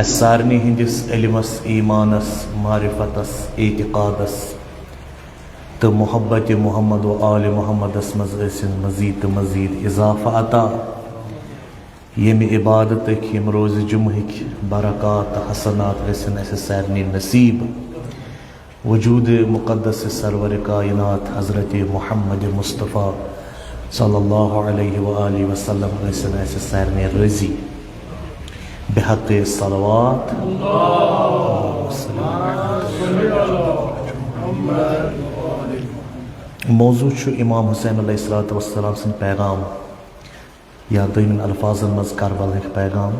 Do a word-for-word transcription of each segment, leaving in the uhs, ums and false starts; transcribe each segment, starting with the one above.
اسہِ سارنٕے ہٕنٛدِس علمس، ایمانس، معرفتس، اعتقادس تہٕ محبت محمد و آل محمدس منٛز ٲسِن مزید تہٕ مزید اضافہٕ عطا۔ ییٚمہِ عبادتٕکۍ، ییٚمہِ روزِ جمعہٕکۍ برکات تہٕ حسنات ٲسِن اَسہِ سارنٕے نصیب۔ وجود مقدس سرور کائنات حضرت محمد مصطفیٰ صلی اللہ علیہ و آلہ وسلم ٲسِن اَسہِ سارنٕے رٲضی۔ بحق صلوات۔ موضوع چھُ امام حسین علیہ الصلوۃ والسلام سٕنٛدۍ پیغام، یا دوٚیمٮ۪ن الفاظن منٛز کربلہٕکۍ پیغام۔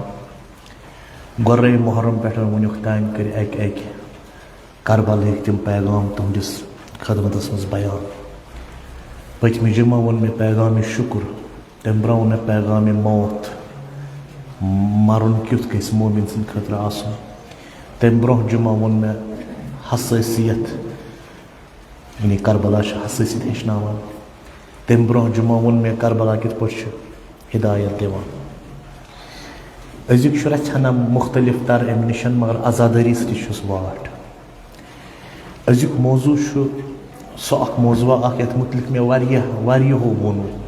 گۄڈے محرم پٮ۪ٹھ وُنیُک تام کٔرۍ اَکہِ اَکہِ کربلہٕکۍ تِم پیغام تُہنٛدِس خدمتس منٛز بیان۔ پٔتمہِ جمعہ ووٚن مےٚ پیغام شکر، تَمہِ برٛونٛہہ ووٚن مےٚ پیغام موت، مرُن کیُتھ گژھِ مومن سٕنٛدِ خٲطرٕ آسُن۔ تَمہِ برٛونٛہہ جمعہ ووٚن مےٚ حساسیت، یعنی کربلا چھِ حساسیت ہیٚچھناوان۔ تَمہِ برٛونٛہہ جمعہ ووٚن مےٚ کربلا کِتھ پٲٹھۍ چھِ ہدایت دِوان۔ أزیُک چھُ رژھِ ہنا مُختٔلِف تر اَمہِ نِش، مگر عزادٲری سۭتۍ چھُس واٹھ۔ أزیُک موضوع چھُ سُہ اکھ موضوع اکھ، یَتھ مُتعلِق مےٚ واریاہ، واریاہو ووٚنمُت۔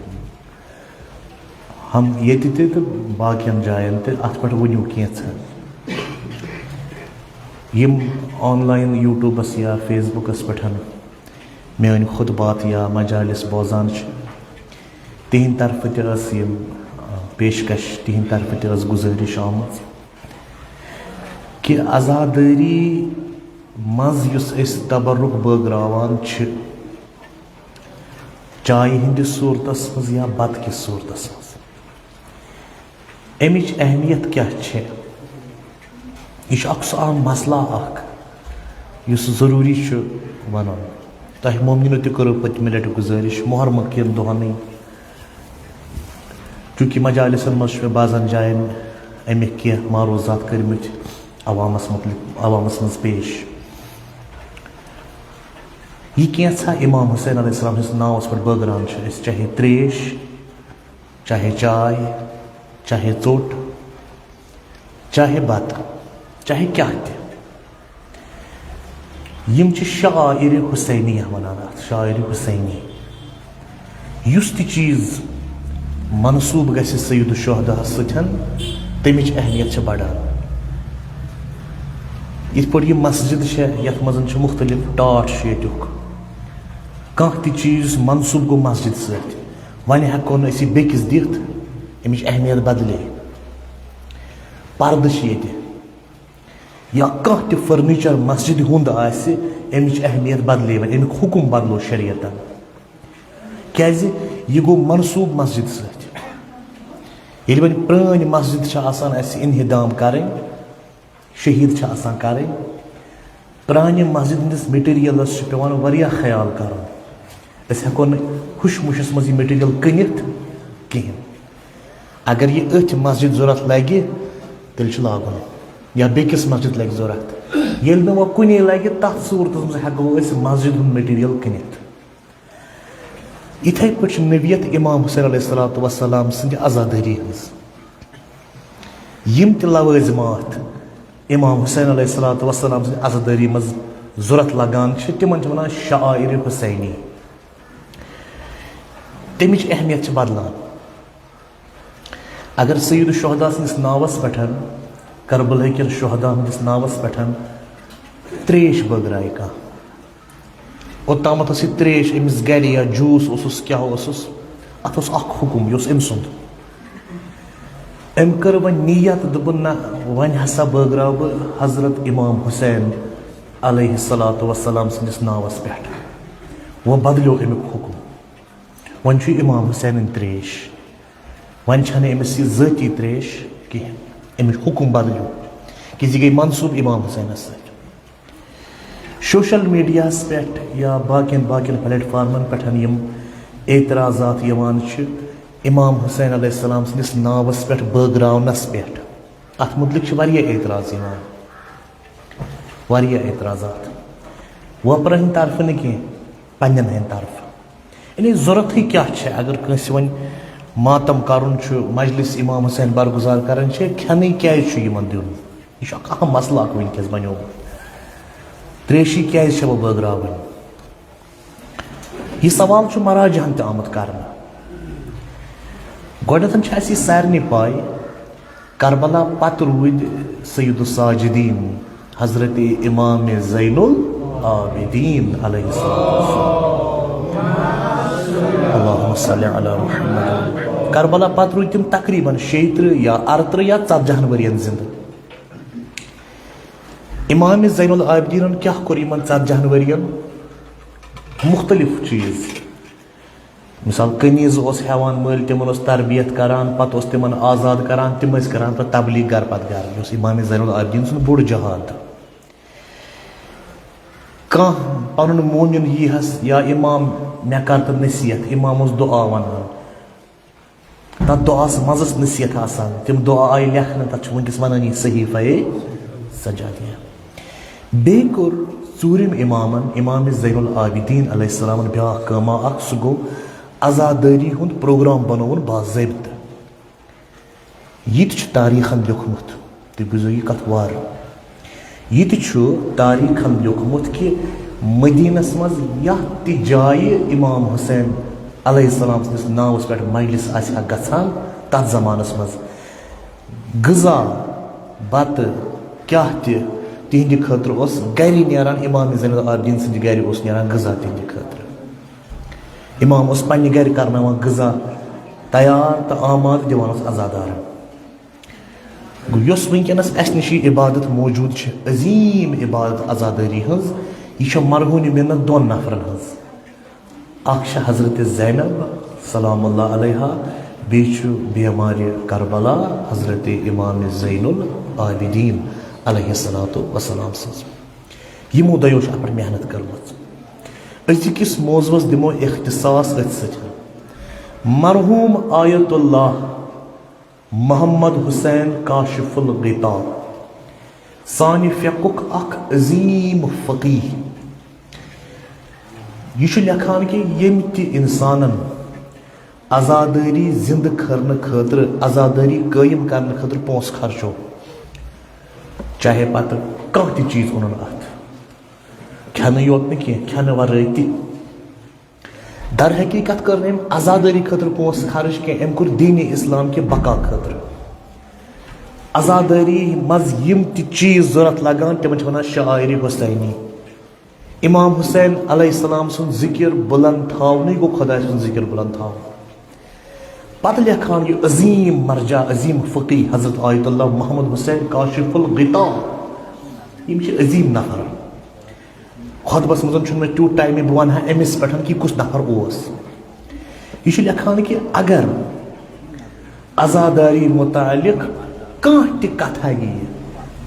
ہم ییٚتہِ تہِ تہٕ باقین جاین تہِ، اَتھ پٮ۪ٹھ ؤنِو کینٛژھا۔ یِم آن لاین یوٗٹیوٗبَس یا فیس بُکَس پٮ۪ٹھ میٲنۍ خطبات یا مجالس بوزان چھِ، تِہنٛدِ طرفہٕ تہِ ٲس یِم، آ، پیشکش، تِہنٛدِ طرفہٕ تہِ ٲس گُزٲرِش آمٕژ کہِ عزادٲری منٛز یُس أسۍ تبرک بٲگراوان چھِ، چایہِ ہٕنٛدِس صوٗرتس منٛز یا بتہٕ کِس صوٗرتس منٛز، اَمِچ اہمیت کیٛاہ چھِ؟ یہِ چھُ اکھ سُہ اہم مسلہٕ اکھ، یُس ضروٗری چھُ وَنُن۔ تۄہہِ مومنیٖنو تہِ کٔرٕو پٔتمہِ لٹہِ گُزٲرِش، محرمہٕ کٮ۪ن دۄہنٕے، چوٗنٛکہِ مجالسن منٛز چھُ مےٚ بعضن جاین اَمِکۍ کینٛہہ معروضات کٔرمٕتۍ عوامس مُتعلق، عوامس منٛز پیش۔ یہِ کینٛژھا امام حسین علیہ السلام سٕنٛدِس ناوس پٮ۪ٹھ بٲگراوان چھِ أسۍ، چاہے تریش، چاہے چاے، چاہے ژوٚٹ، چاہے بتہٕ، چاہے کیٛاہ تہِ۔ یِم چھِ شعائر حسینیہ ونان اتھ، شعائر حسینی۔ یُس تہِ چیٖز منسوٗب گژھِ سید الشہداہس سۭتۍ، تمِچ اہمیت چھِ بڑان۔ یِتھ پٲٹھۍ یہِ مسجد چھےٚ، یتھ منٛز چھِ مُختٔلِف ٹاٹھ چھُ ییٚتیُک۔ کانٛہہ تہِ چیٖز منسوٗب گوٚو مسجد سۭتۍ، وۄنۍ ہٮ۪کو نہٕ أسۍ یہِ بیٚکِس دِتھ، امِچ اہمیت بدلے۔ پردٕ چھِ ییٚتہِ، یا کانٛہہ تہِ فرنیچر مسجدِ ہُنٛد آسہِ، امِچ اہمیت بدلے وۄنۍ، امیُک حُکم بدلو شریعتن۔ کیازِ؟ یہِ گوٚو منسوٗب مسجد سۭتۍ۔ ییٚلہِ وۄنۍ پرٛٲنۍ مسجد چھِ آسان اَسہِ انہدام کرٕنۍ، شہیٖد چھِ آسان کرٕنۍ، پرٛانہِ مسجد ہٕنٛدِس مٹیریلس چھُ پٮ۪وان واریاہ خیال کرُن۔ أسۍ ہٮ۪کو نہٕ ہُش مُشس منٛز یہِ مٹیریل کٕنِتھ کِہینۍ۔ اگر یہِ أتھۍ مسجد ضوٚرتھ لگہِ، تیٚلہِ چھُ لاگُن، یا بیٚکِس مسجد لگہِ ضوٚرتھ۔ ییٚلہِ نہٕ وۄنۍ کُنے لگہِ، تتھ صوٗرتس منٛز ہٮ۪کو أسۍ مسجد ہُنٛد مٹیریل کٕنِتھ۔ یِتھے پٲٹھۍ چھِ نوعیت امام حسین علیہ الصلوۃ والسلام سٕنٛدِ عزادٲری ہٕنٛز۔ یِم تہِ لوٲزمات امام حسین علیہ الصلوۃ والسلام سٕنٛدِ عزادٲری منٛز ضوٚرتھ لگان چھِ، تِمن چھِ ونان شعائر حسینی۔ تمِچ اہمیت چھِ بدلان۔ اگر سید الشہداء سٕنٛدِس ناوس پٮ۪ٹھ، کربلہٕ کٮ۪ن شہداہن ہٕنٛدِس ناوس پٮ۪ٹھ تریش بٲگرایہِ کانٛہہ، اوٚتامَتھ ٲس یہِ تریش أمِس گرِ یا جوٗس اوسُس، کیٛاہ اوسُس، اَتھ اوس اکھ حُکُم، یہِ اوس أمۍ سُنٛد۔ أمۍ کٔر وۄنۍ نیت، دوٚپُن، نہ، وۄنۍ ہسا بٲگراو بہٕ حضرت امام حسین علیہ الصلوۃ والسلام سٕنٛدِس ناوس پٮ۪ٹھ۔ وۄنۍ بدلیو اَمیُک حُکُم، وۄنۍ چھُ یہِ امام حسینٕنۍ تریش، وۄنۍ چھَنہٕ أمِس یہِ ذٲتی تریش کِہیٖنۍ، اَمِچ حُکُم بدلیو، کیازِ یہِ گٔے منسوٗب امام حسینس سۭتۍ۔ سوشل میڈیاہَس پٮ۪ٹھ یا باقین باقین پلیٹ فارمن پٮ۪ٹھ یِم اعتراضات یِوان چھِ امام حسین علیہ السلام سٕنٛدِس ناوس پٮ۪ٹھ بٲگراونس پٮ۪ٹھ، اتھ مُتعلِق چھِ واریاہ اعتراض یِوان، واریاہ اعتراضات، وۄپرن ہٕنٛدِ طرفہٕ نہٕ کینٛہہ، پننٮ۪ن ہٕنٛدِ طرفہٕ۔ یعنی ضروٗرتھٕے کیٛاہ چھِ؟ اگر کٲنٛسہِ وۄنۍ ماتم کرُن چھُ، مجلس امام حسین برگزار کرٕنۍ چھِ، کھٮ۪نٕے کیٛازِ چھُ یِمن دیُن؟ یہِ چھُ اکھ اہم مسلہٕ اکھ وٕنکیٚس بنیومُت۔ تریشی کیازِ چھےٚ وۄنۍ بٲگراوٕنۍ؟ یہِ سوال چھُ مراجعن تہِ آمُت کرنہٕ۔ گۄڈٕنٮ۪تھ چھِ اَسہِ یہِ سارنٕے پاے، کربلا پتہٕ روٗدۍ سید الساجدین حضرت امام زین العابدین علیہ الصلوۃ والسلام۔ اللہم صل علی محمد۔ کربلا پتہٕ روٗدۍ تِم تقریباً شیٚیہِ ترٕٛہ یا اَرترٕٛہ یا ژتجی ہن ؤرین زندٕ۔ امام زین العابدینن کیٛاہ کوٚر یِمن ژتجی ہن ؤرین؟ مختلف چیٖز۔ مثال، کنیز اوس ہٮ۪وان مٔلۍ، تِمن اوس تربیت کران، پتہٕ اوس تِمن آزاد کران، تِم ٲسۍ کران پتہٕ تبلیغ گرٕ پتہٕ گرٕ۔ یہِ اوس امام زین العابدین سُنٛد بوٚڑ جہاد۔ کانٛہہ پنُن مومن یی ہس یا امام، مےٚ کر تہٕ نصیحت، امام اوس دعا ونان۔ تتھ دعاہس منٛز ٲس نصیحت آسان۔ تِم دعا آیہِ لیکھنہٕ، تتھ چھُ وٕنکیٚس ونان یہِ صحیفہ سجادیہ۔ بیٚیہِ کوٚر ژوٗرِم امامن، امام زین العابدین علیہ السلامن، بیٛاکھ کٲما اکھ، سُہ گوٚو عزادٲری ہُنٛد پروگرام بنووُن باضٲبطہٕ۔ یہِ تہِ چھُ تاریخن لیوٚکھمُت، تُہۍ بوٗزِو یہِ کتھ وارٕ۔ یہِ تہِ چھُ تاریخن لیوٚکھمُت کہِ مدینس منٛز یتھ تہِ جایہِ امام حسین علیہ السلام سٕنٛدِس ناوس پٮ۪ٹھ مجلس آسہِ ہا گژھان، تتھ زمانس منٛز غذا، بتہٕ، کیٛاہ تہِ تِہنٛدِ خٲطرٕ اوس گرِ نیران، امام زین العابدین سٕنٛدِ گرِ اوس نیران غذا تِہنٛدِ خٲطرٕ۔ امام اوس پننہِ گرِ کرناوان غذا تیار تہٕ آمادٕ، دِوان اوس عزادارن۔ گوٚو، یۄس وٕنکیٚنس اسہِ نِش یہِ عبادت موجود چھِ، عظیٖم عبادت عزادٲری ہٕنٛز، یہِ چھےٚ مرہون منت دۄن نفرن ہٕنٛز۔ اکھ چھِ حضرت زینب سلام اللہ علیہا، بیٚیہِ چھُ بیمارِ کربلا حضرت امام زین العابدین علیہ الصلوۃ والسلام سٕنٛز۔ یِمو دۄیو چھِ اتھ پٮ۪ٹھ محنت کٔرمٕژ۔ أزِکِس موضوعس دِمو اختصاص أتھۍ سۭتۍ۔ مرحوم آیت اللہ محمد حسین کاشف الغطا، سانہِ فقہُک اکھ عظیٖم فقیہ۔ یہِ چھُ لیکھان کہِ ییٚمہِ تہِ انسانن عزادٲری زندٕ کرنہٕ خٲطرٕ، عزادٲری قٲیِم کرنہٕ خٲطرٕ پونٛسہٕ خرچو، چاہے پتہٕ کانٛہہ تہِ چیٖز اوٚنُن اتھ، کھٮ۪نہٕ یوت نہٕ کینٛہہ، کھٮ۪نہٕ ورٲے تہِ۔ در حقیقت کٔر نہٕ أمۍ عزادٲری خٲطرٕ پونٛسہٕ خرٕچ کینٛہہ، أمۍ کوٚر دین اسلام کہِ بقا خٲطرٕ۔ عزادٲری منٛز یِم تہِ چیٖز ضوٚرتھ لگان، تِمن چھِ ونان شعائر حسینی۔ امام حسین علیہ السلام سُنٛد ذکر بلند تھاونٕے گوٚو خداے سُنٛد ذکر بلند تھاوُن۔ پتہٕ لیکھان یہِ عظیٖم مرجع، عظیٖم فقیہ حضرت آیت اللہ محمد حسین کاشف الغطا۔ یِم چھِ عظیٖم نفر۔ خطبس منٛز چھُنہٕ مےٚ تیوٗت ٹایمٕے بہٕ ونہٕ ہا أمِس پٮ۪ٹھ کہِ کُس نفر اوس۔ یہِ چھُ لیکھان کہِ اگر عزاداری متعلق کانٛہہ تہِ کتھا ییہِ،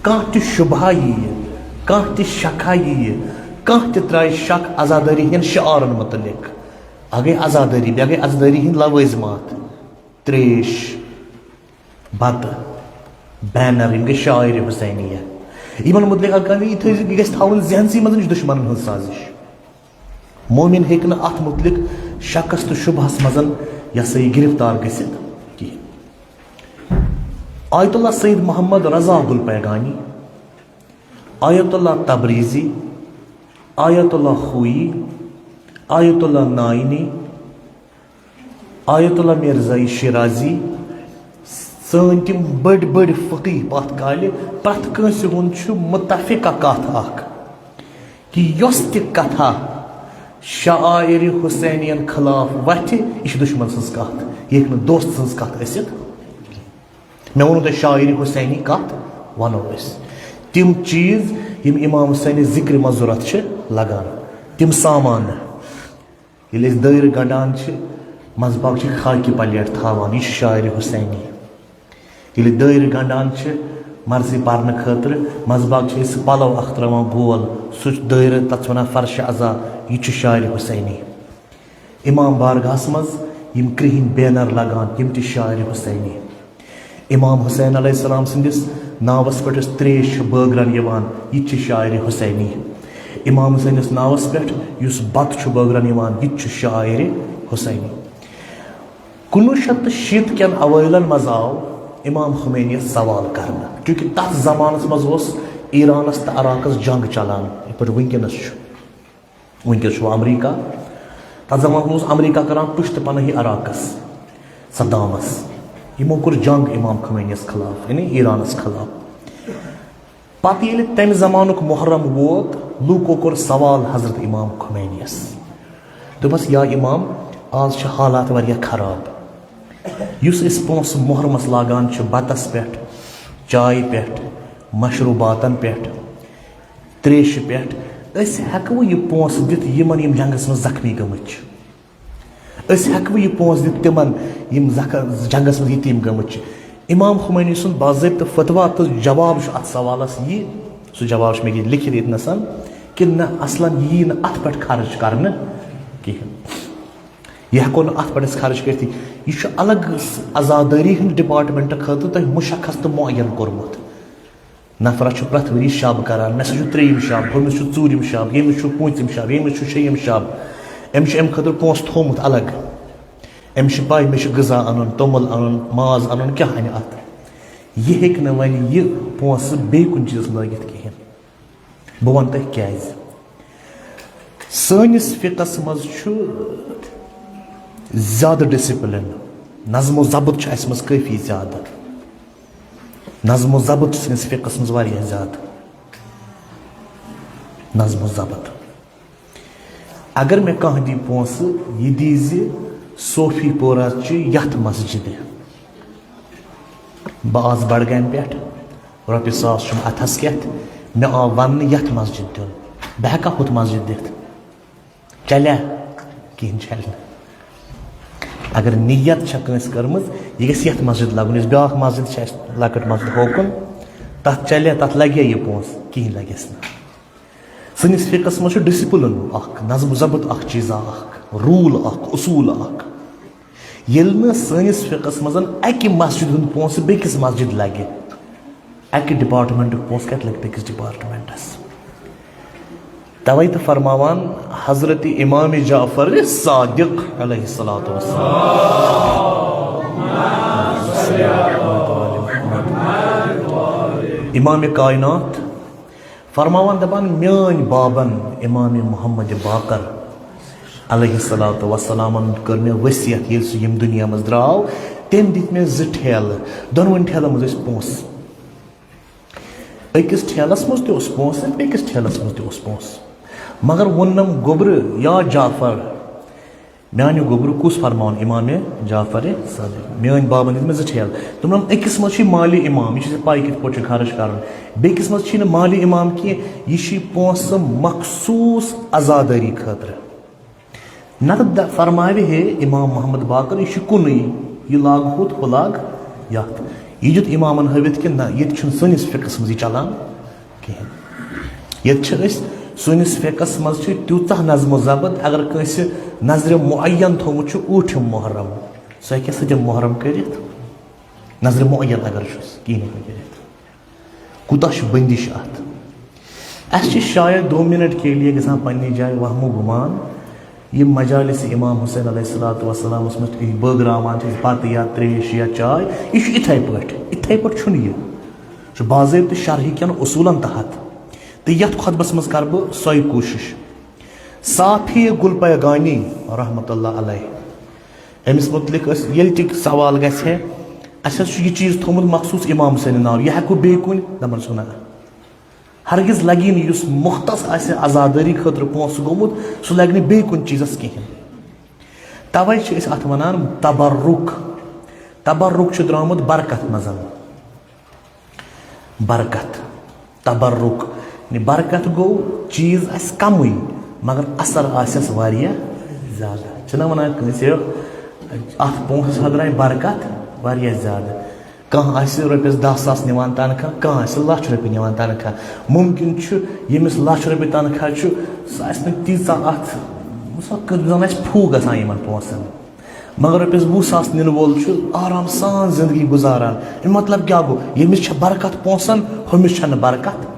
کانٛہہ تہِ شبہہ ییہِ، کانٛہہ تہِ شکھا ییہِ، کانٛہہ تہِ ترٛایہِ شک عزادٲری ہٕنٛدٮ۪ن شعارن متعلق، اکھ گٔے عزادٲری، بیٚیہِ گٔے عزادٲری ہٕنٛدۍ لوٲزمات، تریش، بتہٕ، بینر، یِم گٔے شاعر حسینیہ۔ یِمن متعلق اگر کانٛہہ یہِ تھٲوِو، یہِ گژھِ تھاوُن ذہنسٕے منٛز، یہِ چھُ دُشمنن ہٕنٛز سازش۔ مومن ہیٚکہِ نہٕ اتھ متعلق شکس تہٕ شبہس منٛز، یہِ ہسا یہِ، گرفتار گٔژھِتھ کِہیٖنۍ۔ آیت اللہ سید محمد رضا گل پیگانی، آیت اللہ تبریزی، آیت اللہ خویی، آیت اللہ نائینی، آیت اللہ مرزا شیرازی، سٲنۍ تِم بٔڑۍ بٔڑۍ فقیہ پتھ کالہِ، پرٛٮ۪تھ کٲنٛسہِ ہُنٛد چھُ متفقہ کتھ اکھ کہِ یۄس تہِ کتھا شعائر حسینین خلاف وتھِ، یہِ چھِ دشمن سٕنٛز کتھ، یہِ ہیٚکہِ نہٕ دوست سٕنٛز کتھ ٲسِتھ۔ مےٚ ووٚنوُ تۄہہِ شاعر حسینی کتھ ونو أسۍ۔ تِم چیٖز یِم امام حسین ذکرِ منٛز ضوٚرتھ چھِ لگان، تِم سامان۔ ییٚلہِ أسۍ دٲیرٕ گنٛڈان چھِ، منٛزباگ چھِ خاکہِ پلیٹ تھاوان، یہِ چھُ شاعر حسینی۔ ییٚلہِ دٲیرٕ گنٛڈان چھِ مرضی پرنہٕ خٲطرٕ، منٛزباگ چھِ أسۍ پلو اکھ ترٛاوان گول، سُہ چھُ دٲیرٕ، تَتھ چھِ وَنان فرش عزا، یہِ تہِ چھُ شاعر حسینی۔ امام بارگاہس منٛز یِم کرٛہِنۍ بینر لگان، یِم تہِ شاعر حسینی۔ امام حسین علیہ السلام سٕنٛدِس ناوس پٮ۪ٹھ یۄس تریش چھِ بٲگرن یِوان، یہِ تہِ چھِ شاعر حسینی۔ امام حسینس ناوس پٮ۪ٹھ یُس بتہٕ چھُ بٲگرن یِوان، یہِ تہِ چھُ شاعر حسینی۔ کُنوُہ شیٚتھ تہٕ شیٖتھ کٮ۪ن اوٲیلن منٛز آو امام خمینیس سوال کرنہٕ، کیونکہ تتھ زمانس منٛز اوس ایرانس تہٕ عراقس جنگ چلان، یِتھ پٲٹھۍ وٕنکیٚنس چھُ۔ وٕنکیٚس چھُ امریکہ، تتھ زمانس منٛز اوس امریکہ کران پشت پناہی عراقس، صدامس۔ یِمو کوٚر جنگ امام خمینیس خلاف، یعنی ایرانس خلاف۔ پتہٕ ییٚلہِ تمہِ زمانُک محرم ووت، لوٗکو کوٚر سوال حضرت امام خمینیس۔ دوٚپمس، یا امام، آز چھِ حالات واریاہ خراب۔ یُس أسۍ پونٛسہٕ محرمس لاگان چھِ بتس پٮ۪ٹھ، چایہِ پٮ۪ٹھ، مشروباتن پٮ۪ٹھ، تریشہِ پٮ۪ٹھ، أسۍ ہٮ۪کوٕ یہِ پونٛسہٕ دِتھ یِمن، یِم جنگس منٛز زخمی گٔمٕتۍ چھِ؟ أسۍ ہٮ۪کوٕ یہِ پونٛسہٕ دِتھ تِمن، یِم زخ-، جنگس منٛز یتیٖم گٔمٕتۍ چھِ؟ امام خمینی سُنٛد باضٲبطہٕ فتویٰ تہٕ جواب چھُ اتھ سوالس یہِ، سُہ جواب چھُ مےٚ ییٚتہِ لیکھِتھ ییٚتہِ نسن، کہِ نہ، اصلاً یہِ یی نہٕ اتھ پٮ۪ٹھ خرٕچ کرنہٕ کِہینۍ۔ یہِ ہٮ۪کو نہٕ اتھ پٮ۪ٹھ أسۍ خرٕچ کٔرِتھٕے۔ یہِ چھُ الگ س-، عزادٲری ہٕنٛدِ ڈپارٹمنٹ خٲطرٕ تۄہہِ مشخص تہٕ معین کوٚرمُت۔ نفرس چھُ پرٛٮ۪تھ ؤری شب کران، مےٚ سا چھُ ترٛیٚیِم شب، ہُمِس چھُ ژوٗرِم شب، ییٚمِس چھُ پوٗنٛژِم شب، ییٚمِس چھُ شیٚیِم شب۔ أمِس چھُ اَمہِ خٲطرٕ پونٛسہٕ تھوٚومُت الگ۔ أمِس چھِ پَے، مےٚ چھُ غذا اَنُن، توٚمُل اَنُن، ماز اَنُن، کیٛاہ اَنہِ اَتھ؟ یہِ ہیٚکہِ نہٕ وۄنۍ یہِ پونٛسہٕ بیٚیہِ کُنہِ چیٖزس لٲگِتھ کِہیٖنۍ۔ بہٕ وَنہٕ تۄہہِ کیٛازِ۔ سٲنِس فقہس منٛز چھُ زیادٕ ڈسپلن، نظم و ضبط چھُ اَسہِ منٛز کٲفی زیادٕ۔ نظم و ضبط چھُ سٲنِس فقہس منٛز واریاہ زیادٕ۔ نظم و ضبط۔ اگر مےٚ کانٛہہ دی پونٛسہٕ، یہِ دی زِ صوفی پورہ چہِ یتھ مسجدِ۔ بہٕ آس بڈگامہِ پٮ۪ٹھ، رۄپیہِ ساس چھُم اتھس کٮ۪تھ، مےٚ آو وننہٕ یتھ مسجد دیُن، بہٕ ہٮ۪کا ہُتھ مسجد دِتھ؟ چلیا؟ کِہیٖنۍ چلہِ نہٕ۔ اگر نیت چھےٚ کٲنٛسہِ کٔرمٕژ، یہِ گژھِ یتھ مسجد لگُن، یۄس بیٛاکھ مسجد چھِ اَسہِ لۄکٕٹ مسجد ہوکُن، تتھ چلیا، تتھ لگیا یہِ پونٛسہٕ؟ کِہیٖنۍ لگٮ۪س نہٕ۔ سٲنِس فقہس منٛز چھُ ڈسپلن اکھ، نظم و ضبط اکھ، چیٖزا اکھ، روٗل اکھ، اصوٗل اکھ۔ ییٚلہِ نہٕ سٲنِس فقہس منٛز اکہِ مسجد ہُنٛد پونٛسہٕ بیٚکِس مسجد لگہِ، اکہِ ڈپارٹمنٹُک پونٛسہٕ کتہِ لگہِ بیٚکِس ڈپارٹمنٹس؟ توے تہٕ فرماوان حضرت امام جعفر صادق علیہ الصلوۃ والسلام، امام کائنات، فرماوان دپان، میٲنۍ بابن امام محمد باقر علیہ الصلوۃ والسلامن کٔر مےٚ وصیت، ییٚلہِ سُہ ییٚمہِ دُنیا منٛز درٛاو، تٔمۍ دِتۍ مےٚ زٕ ٹھیلہٕ، دۄنوٕنۍ ٹھیلن منٛز ٲسۍ پونٛسہٕ۔ أکِس ٹھیلس منٛز تہِ اوس پونٛسہٕ، بیٚکِس ٹھیلس منٛز تہِ اوس پونٛسہٕ۔ مگر ووٚننم گوٚبرٕ، یا جعفر، میانہِ گوٚبرٕ کُس فرماوان؟ امام جعفر صادق۔ میٲنۍ بابن دِتۍ مےٚ زٕ ٹھیلہٕ۔ دوٚپنم، أکِس منٛز چھُے مالی امام، یہِ چھُ ژےٚ پاے کِتھ پٲٹھۍ چھُ خرٕچ کرُن۔ بیٚکِس منٛز چھُے نہٕ مالی امام کینٛہہ، یہِ چھُے پونٛسہٕ مخصوٗص عزادٲری خٲطرٕ۔ نتہٕ د-، فرماوِ ہے امام محمد باقر، یہِ چھُ کُنُے، یہِ لاگ ہُتھ، ہُہ لاگ یتھ۔ یہِ دیُت امامن ہٲوِتھ کہِ نہ، ییٚتہِ چھُنہٕ سٲنِس فقہس منٛز یہِ چلان کِہیٖنۍ۔ ییٚتہِ چھِ أسۍ، سٲنِس فقہس منٛز چھُ تیوٗتاہ نظم و ضبط، اگر کٲنٛسہِ نظرِ معین تھوٚومُت چھُ ٲٹھِم محرم، سُہ ہیٚکہِ سٔتِم محرم کٔرِتھ، نظرِ معین اگر چھُس کِہیٖنۍ ہیٚکہِ نہٕ کٔرِتھ۔ کوٗتاہ چھُ بندش اتھ۔ اسہِ چھِ شاید دو منٹ کے لیے گژھان پننہِ جایہِ وہم و گمان۔ یہِ مجالس امام حسین علیہ الصلوۃ والسلامس منٛز أسۍ بٲگراوان چھِ، أسۍ بتہٕ یا تریش یا چاے، یہِ چھُ اِتھے پٲٹھۍ، اِتھے پٲٹھۍ چھُنہٕ یہِ۔ یہِ چھُ باضٲبطہٕ شرحہِ کٮ۪ن اصوٗلن تحت۔ تہٕ یتھ خطبس منٛز کرٕ بہٕ سۄے کوٗشش۔ صافی گل پیگانی رحمت اللہ علیہ، أمِس مُتعلق ٲسۍ ییٚلہِ تہِ سوال گژھِ ہے، اسہِ حظ چھُ یہِ چیٖز تھوٚومُت مخصوٗص امام حسینہِ ناو، یہِ ہٮ۪کو بیٚیہِ کُنہِ؟ دپان چھُس، نہ، ہرگز لگی نہٕ، یُس مختص آسہِ عزادٲری خٲطرٕ پونٛسہٕ گوٚمُت، سُہ لگہِ نہٕ بیٚیہِ کُنہِ چیٖزس کِہیٖنۍ۔ توے چھِ أسۍ اتھ ونان تبرک۔ تبرک چھُ درامُت برکت منٛز۔ برکت، تبرک۔ یعنی برکت گوٚو چیٖز آسہِ کمٕے، مگر اثر آسٮ۪س واریاہ زیادٕ۔ چھِنہ ونان کٲنٛسہِ، اتھ پونٛسس ہا درٛاے برکت واریاہ زیادٕ۔ کانٛہہ آسہِ رۄپیس دَہ ساس نِوان تنخواہ، کانٛہہ آسہِ لچھ رۄپیہِ نِوان تنخواہ۔ مُمکِن چھُ ییٚمِس لچھ رۄپیہِ تنخواہ چھُ، سُہ آسہِ نہٕ تیٖژاہ اتھ، سُہ زن آسہِ پھوٗ گژھان یِمن پونٛسن۔ مگر رۄپیس وُہ ساس نِنہٕ وول چھُ آرام سان زندگی گُزاران۔ اَمیُک مطلب کیٛاہ گوٚو؟ ییٚمِس چھےٚ برکت پونٛسن، ہُمِس چھنہٕ برکت۔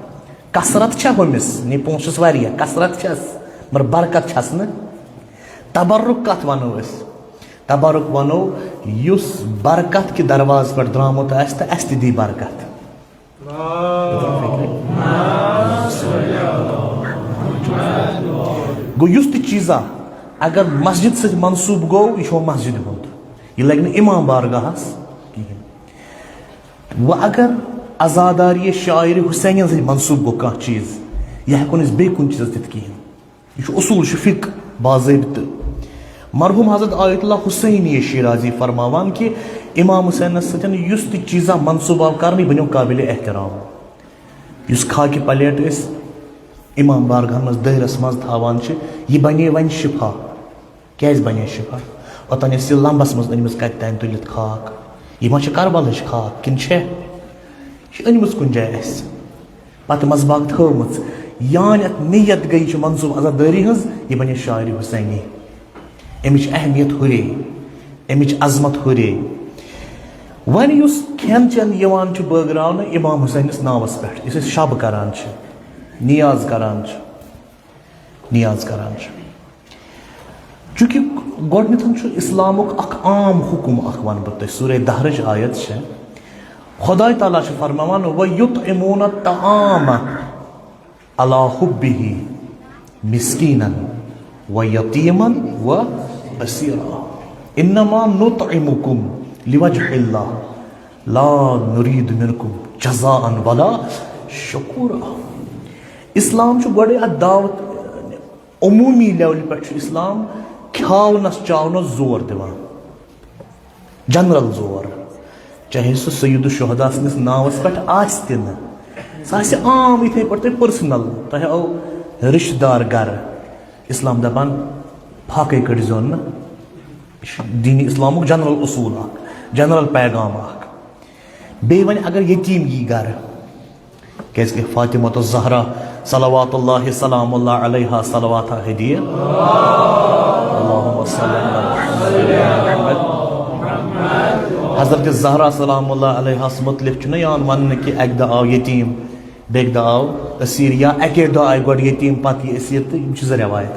کثرت چھےٚ ہُمِس، یعنی پونٛسہٕ چھِس واریاہ، کثرت چھس، مگر برکت چھس نہٕ۔ تبرک کتھ ونو أسۍ؟ تبرک ونو یُس برکت کہِ دروازٕ پٮ۪ٹھ درٛامُت آسہِ تہٕ اَسہِ تہِ دی برکت۔ گوٚو، یُس تہِ چیٖزا اگر مسجد سۭتۍ منسوٗب گوٚو، یہِ چھُ مسجد ہُنٛد، یہِ لگہِ نہٕ امام بارگاہس کِہیٖنۍ۔ وۄنۍ اگر عزاداری شاعر حسینین سۭتۍ منسوٗب گوٚو کانٛہہ چیٖز، یہِ ہٮ۪کو نہٕ أسۍ بیٚیہِ کُنہِ چیٖزس دِتھ کِہیٖنۍ۔ یہِ چھُ اصوٗل، یہِ چھُ فقہ، باضٲبطہٕ۔ مرحوم حضرت آیت اللہ حسینی شیرازی فرماوان کہِ امام حسینس سۭتۍ یُس تہِ چیٖزا منسوٗب آو کرنہٕ، یہِ بنیو قابل احترام۔ یُس خاکہِ پلیٹ أسۍ امام بارگاہن منٛز دٲیرس منٛز تھاوان چھِ، یہِ بنے وۄنۍ شفا۔ کیازِ بنے شفا؟ اوٚتام ٲسۍ یہِ لمبس منٛز أنمٕژ، کتہِ تام تُلِتھ خاک۔ یہِ ما چھِ کربلٕچ خاک کِنہٕ چھےٚ؟ یہِ چھِ أنمٕژ کُنہِ جایہِ اَسہِ، پتہٕ منٛزباگ تھٲومٕژ۔ یان یتھ نیت گٔے، یہِ چھِ منصوٗب عزادٲری ہٕنٛز، یہِ بنے شاعر حسینی۔ امِچ اہمیت ہُرے، امِچ عظمت ہُرے۔ وۄنۍ یُس کھٮ۪ن چٮ۪ن یِوان چھُ بٲگراونہٕ امام حسینس ناوس پٮ۪ٹھ، یُس أسۍ شب کران چھِ، نیاز کران چھِ، نیاز کران چھِ۔ چونکہ گۄڈٕنیتھ چھُ اسلامُک اکھ عام حکم اکھ، وَنہٕ بہٕ تۄہہِ، سورہ دہرٕچ آیت چھِ، خداے تعالیٰ چھُ فرماوان، "وَيُطْعِمُونَ الطَّعَامَ عَلَى حُبِّهِ مِسْكِينًا وَيَتِيمًا وَأَسِيرًا، إِنَّمَا نُطْعِمُكُمْ لِوَجْهِ اللَّهِ لَا نُرِيدُ مِنْكُمْ جَزَاءً وَلَا شُكُورًا۔" اسلام چھُ گۄڈے اتھ دعوت، عموٗمی لیولہِ پٮ۪ٹھ چھُ اسلام کھیاونس چاونس زور دِوان، جنرل زور، چاہے سُہ سید الشہدا سٕنٛدِس ناوس پٮ۪ٹھ آسہِ تہِ نہٕ، سُہ آسہِ عام، یِتھے پٲٹھۍ تۄہہِ پٔرسنل، تۄہہِ آو رشتہٕ دار گرٕ، اسلام دپان، فاقے کٔڑزیون نہٕ۔ یہِ چھُ دین اسلامُک جنرل اصوٗل اکھ، جنرل پیغام اکھ۔ بیٚیہِ وۄنۍ اگر یتیٖم یی گرٕ، کیازِ کہِ فاطمہ الزہرا صلوات اللہ سلام اللہ علیہا صلوات ہدیہ، اللہم صل علی محمد۔ حضرت زہرا سلام اللہ علیہس متعلق چھُنہ یِوان وننہٕ کہِ اکہِ دۄہ آو یتیٖم، بیٚکہِ دۄہ آو اسیٖر، یا اکے دۄہ آیہِ گۄڈٕ یتیٖم، پتہٕ یہِ اسیٖر، تہٕ یِم چھِ زٕ روایت۔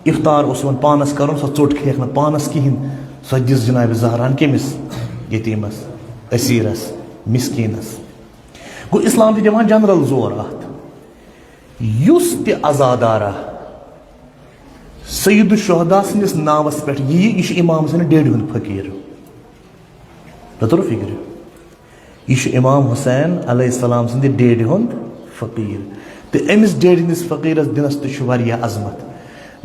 افطار اوس یِوان پانس کرُن، سۄ ژوٚٹ کھیٚیَکھ نہٕ پانس کِہیٖنۍ، سۄ دِژ جناب زہران کٔمِس؟ یتیٖمس، اسیٖرس، مسکیٖنس۔ گوٚو، اسلام چھُ دِوان جنرل زور اتھ۔ یُس تہِ عزادارا سید الشہدا سٕنٛدِس ناوس پٮ۪ٹھ یِیہِ، یہِ چھُ امام حسین ڈیڈِ ہُنٛد فقیٖر۔ تۄہہِ توٚرُو فِکرِ؟ یہِ چھُ امام حسین علیہ السلام سٕنٛدِ ڈیڈِ ہُنٛد فقیٖر۔ تہٕ أمِس ڈیڈِ ہٕنٛدِس فقیٖرس دِنس تہِ چھُ واریاہ عظمت۔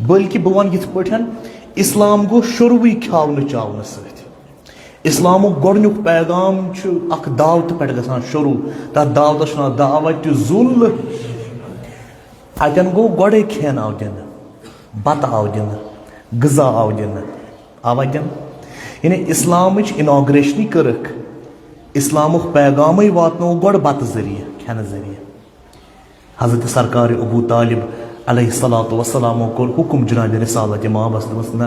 بلکہِ بہٕ ونہٕ یِتھ پٲٹھۍ، اسلام گوٚو شروٗعٕے کھیاونہٕ چاونہٕ سۭتۍ۔ اسلامُک گۄڈٕنیُک پیغام چھُ اکھ دعوتہٕ پٮ۪ٹھ گژھان شروٗع۔ تتھ دعوتس چھُ ناو دعوت ذل۔ اتٮ۪ن گوٚو گۄڈے کھٮ۪ن آو دِنہٕ، بتہٕ آو دِنہٕ، غذا آو دِنہٕ، آوا دِنہٕ؟ یعنی اسلامٕچ اناگریشنٕے کٔرٕکھ، اسلامُک پیغامٕے واتنوو گۄڈٕ بتہٕ ذٔریعہٕ، کھٮ۪نہٕ ذٔریعہٕ۔ حضرت سرکار ابو طالب علیہ الصلوۃ والسلامو کوٚر حکم جناب رسالت امامس، دوٚپمس، نہ،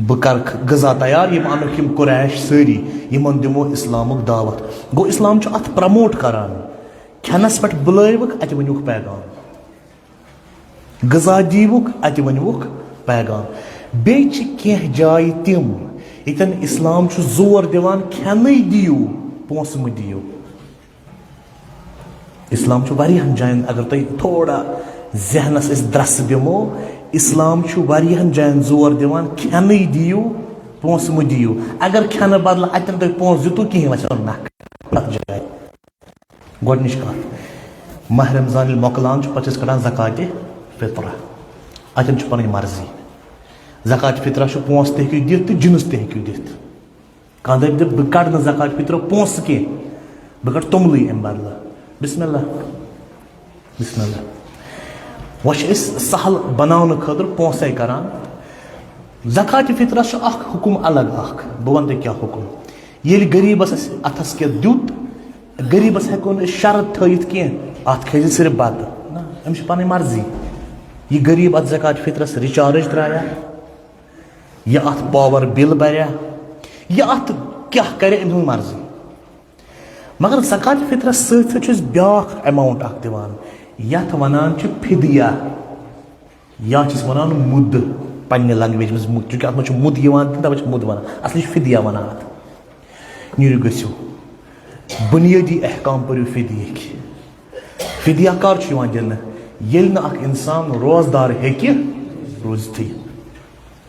بہٕ کرٕ غذا تیار، یِم انُکھ یِم قریش سٲری، یِمن دِمو اسلامُک دعوت۔ گوٚو، اسلام چھُ اتھ پرموٹ کران، کھٮ۪نس پٮ۪ٹھ بُلٲوِکھ، اتہِ ؤنِوُکھ پیغام، غذا دیٖوُکھ، اتہِ ؤنِوُکھ پیغام۔ بیٚیہِ چھِ کینٛہہ جایہِ تِم، ییٚتٮ۪ن اسلام چھُ زور دِوان، کھٮ۪نٕے دِیِو، پونٛسہٕ مہٕ دِیِو۔ اسلام چھُ واریاہن جاین، اگر تۄہہِ تھوڑا ذہنس أسۍ درٛسہٕ دِمو، اسلام چھُ واریاہن جاین زور دِوان، کھٮ۪نٕے دِیِو، پونٛسہٕ مہٕ دِیِو۔ اگر کھٮ۪نہٕ بدلہٕ اتٮ۪ن تۄہہِ پونٛسہٕ دِتوُ کِہیٖنۍ، وۄنۍ چھِ نکھ تتھ جایہِ۔ گۄڈٕنِچ کتھ، ماہ رمضان ییٚلہِ مۄکلان چھُ، پتہٕ چھِ أسۍ کڑان زکاتِ فطرہ۔ اتٮ۪ن چھِ پنٕنۍ مرضی۔ زکاتِ فطرہ چھُ، پونٛسہٕ تہِ ہیٚکِو دِتھ تہٕ جنس تہِ ہیٚکِو دِتھ۔ کانٛہہ دَپہِ، دَپہِ، بہٕ کَڑٕ نہٕ زکات فطرٕ پونٛسہٕ کینٛہہ، بہٕ کَڑٕ توٚملٕے اَمہِ بدلہٕ۔ بسم اللہ، بسم اللہ۔ وۄنۍ چھِ أسۍ سہل بناونہٕ خٲطرٕ پونٛسَے کَران۔ زکات فطرَس چھُ اَکھ حُکُم الگ اَکھ، بہٕ وَنہٕ تۄہہِ کیٛاہ حُکُم۔ ییٚلہِ غریٖبَس اَسہِ اَتھَس کٮ۪تھ دیُت، غریٖبَس ہٮ۪کو نہٕ أسۍ شرط تھٲیِتھ کینٛہہ، اَتھ کھیٚیہِ صرف بَتہٕ، نہ، أمِس چھِ پَنٕنۍ مرضی۔ یہِ غریٖب اَتھ زکات فطرَس recharge ترٛایہ، یہِ اَتھ power bill بَرِ، یہِ اَتھ کیٛاہ کَرِ، أمۍ سٕنٛز مرضی۔ مگر زکات فطرَس سۭتۍ سۭتۍ چھِ أسۍ بیٛاکھ amount اَکھ دِوان، یَتھ وَنان چھِ فدیہ، یا چھِس وَنان مُدٕ۔ پننہِ لنگویج منٛز مُد، چونکہ اتھ منٛز چھُ مُد یِوان دِنہٕ، توے چھِ مُد ونان، اصلی چھُ فدیہ ونان اتھ۔ نیٖرِو گٔژھِو، بُنیٲدی احکام پٔرِو فدیہٕکۍ۔ فدیہ کر چھُ یِوان دِنہٕ؟ ییٚلہِ نہٕ اکھ انسان روزدار ہیٚکہِ روٗزتھٕے۔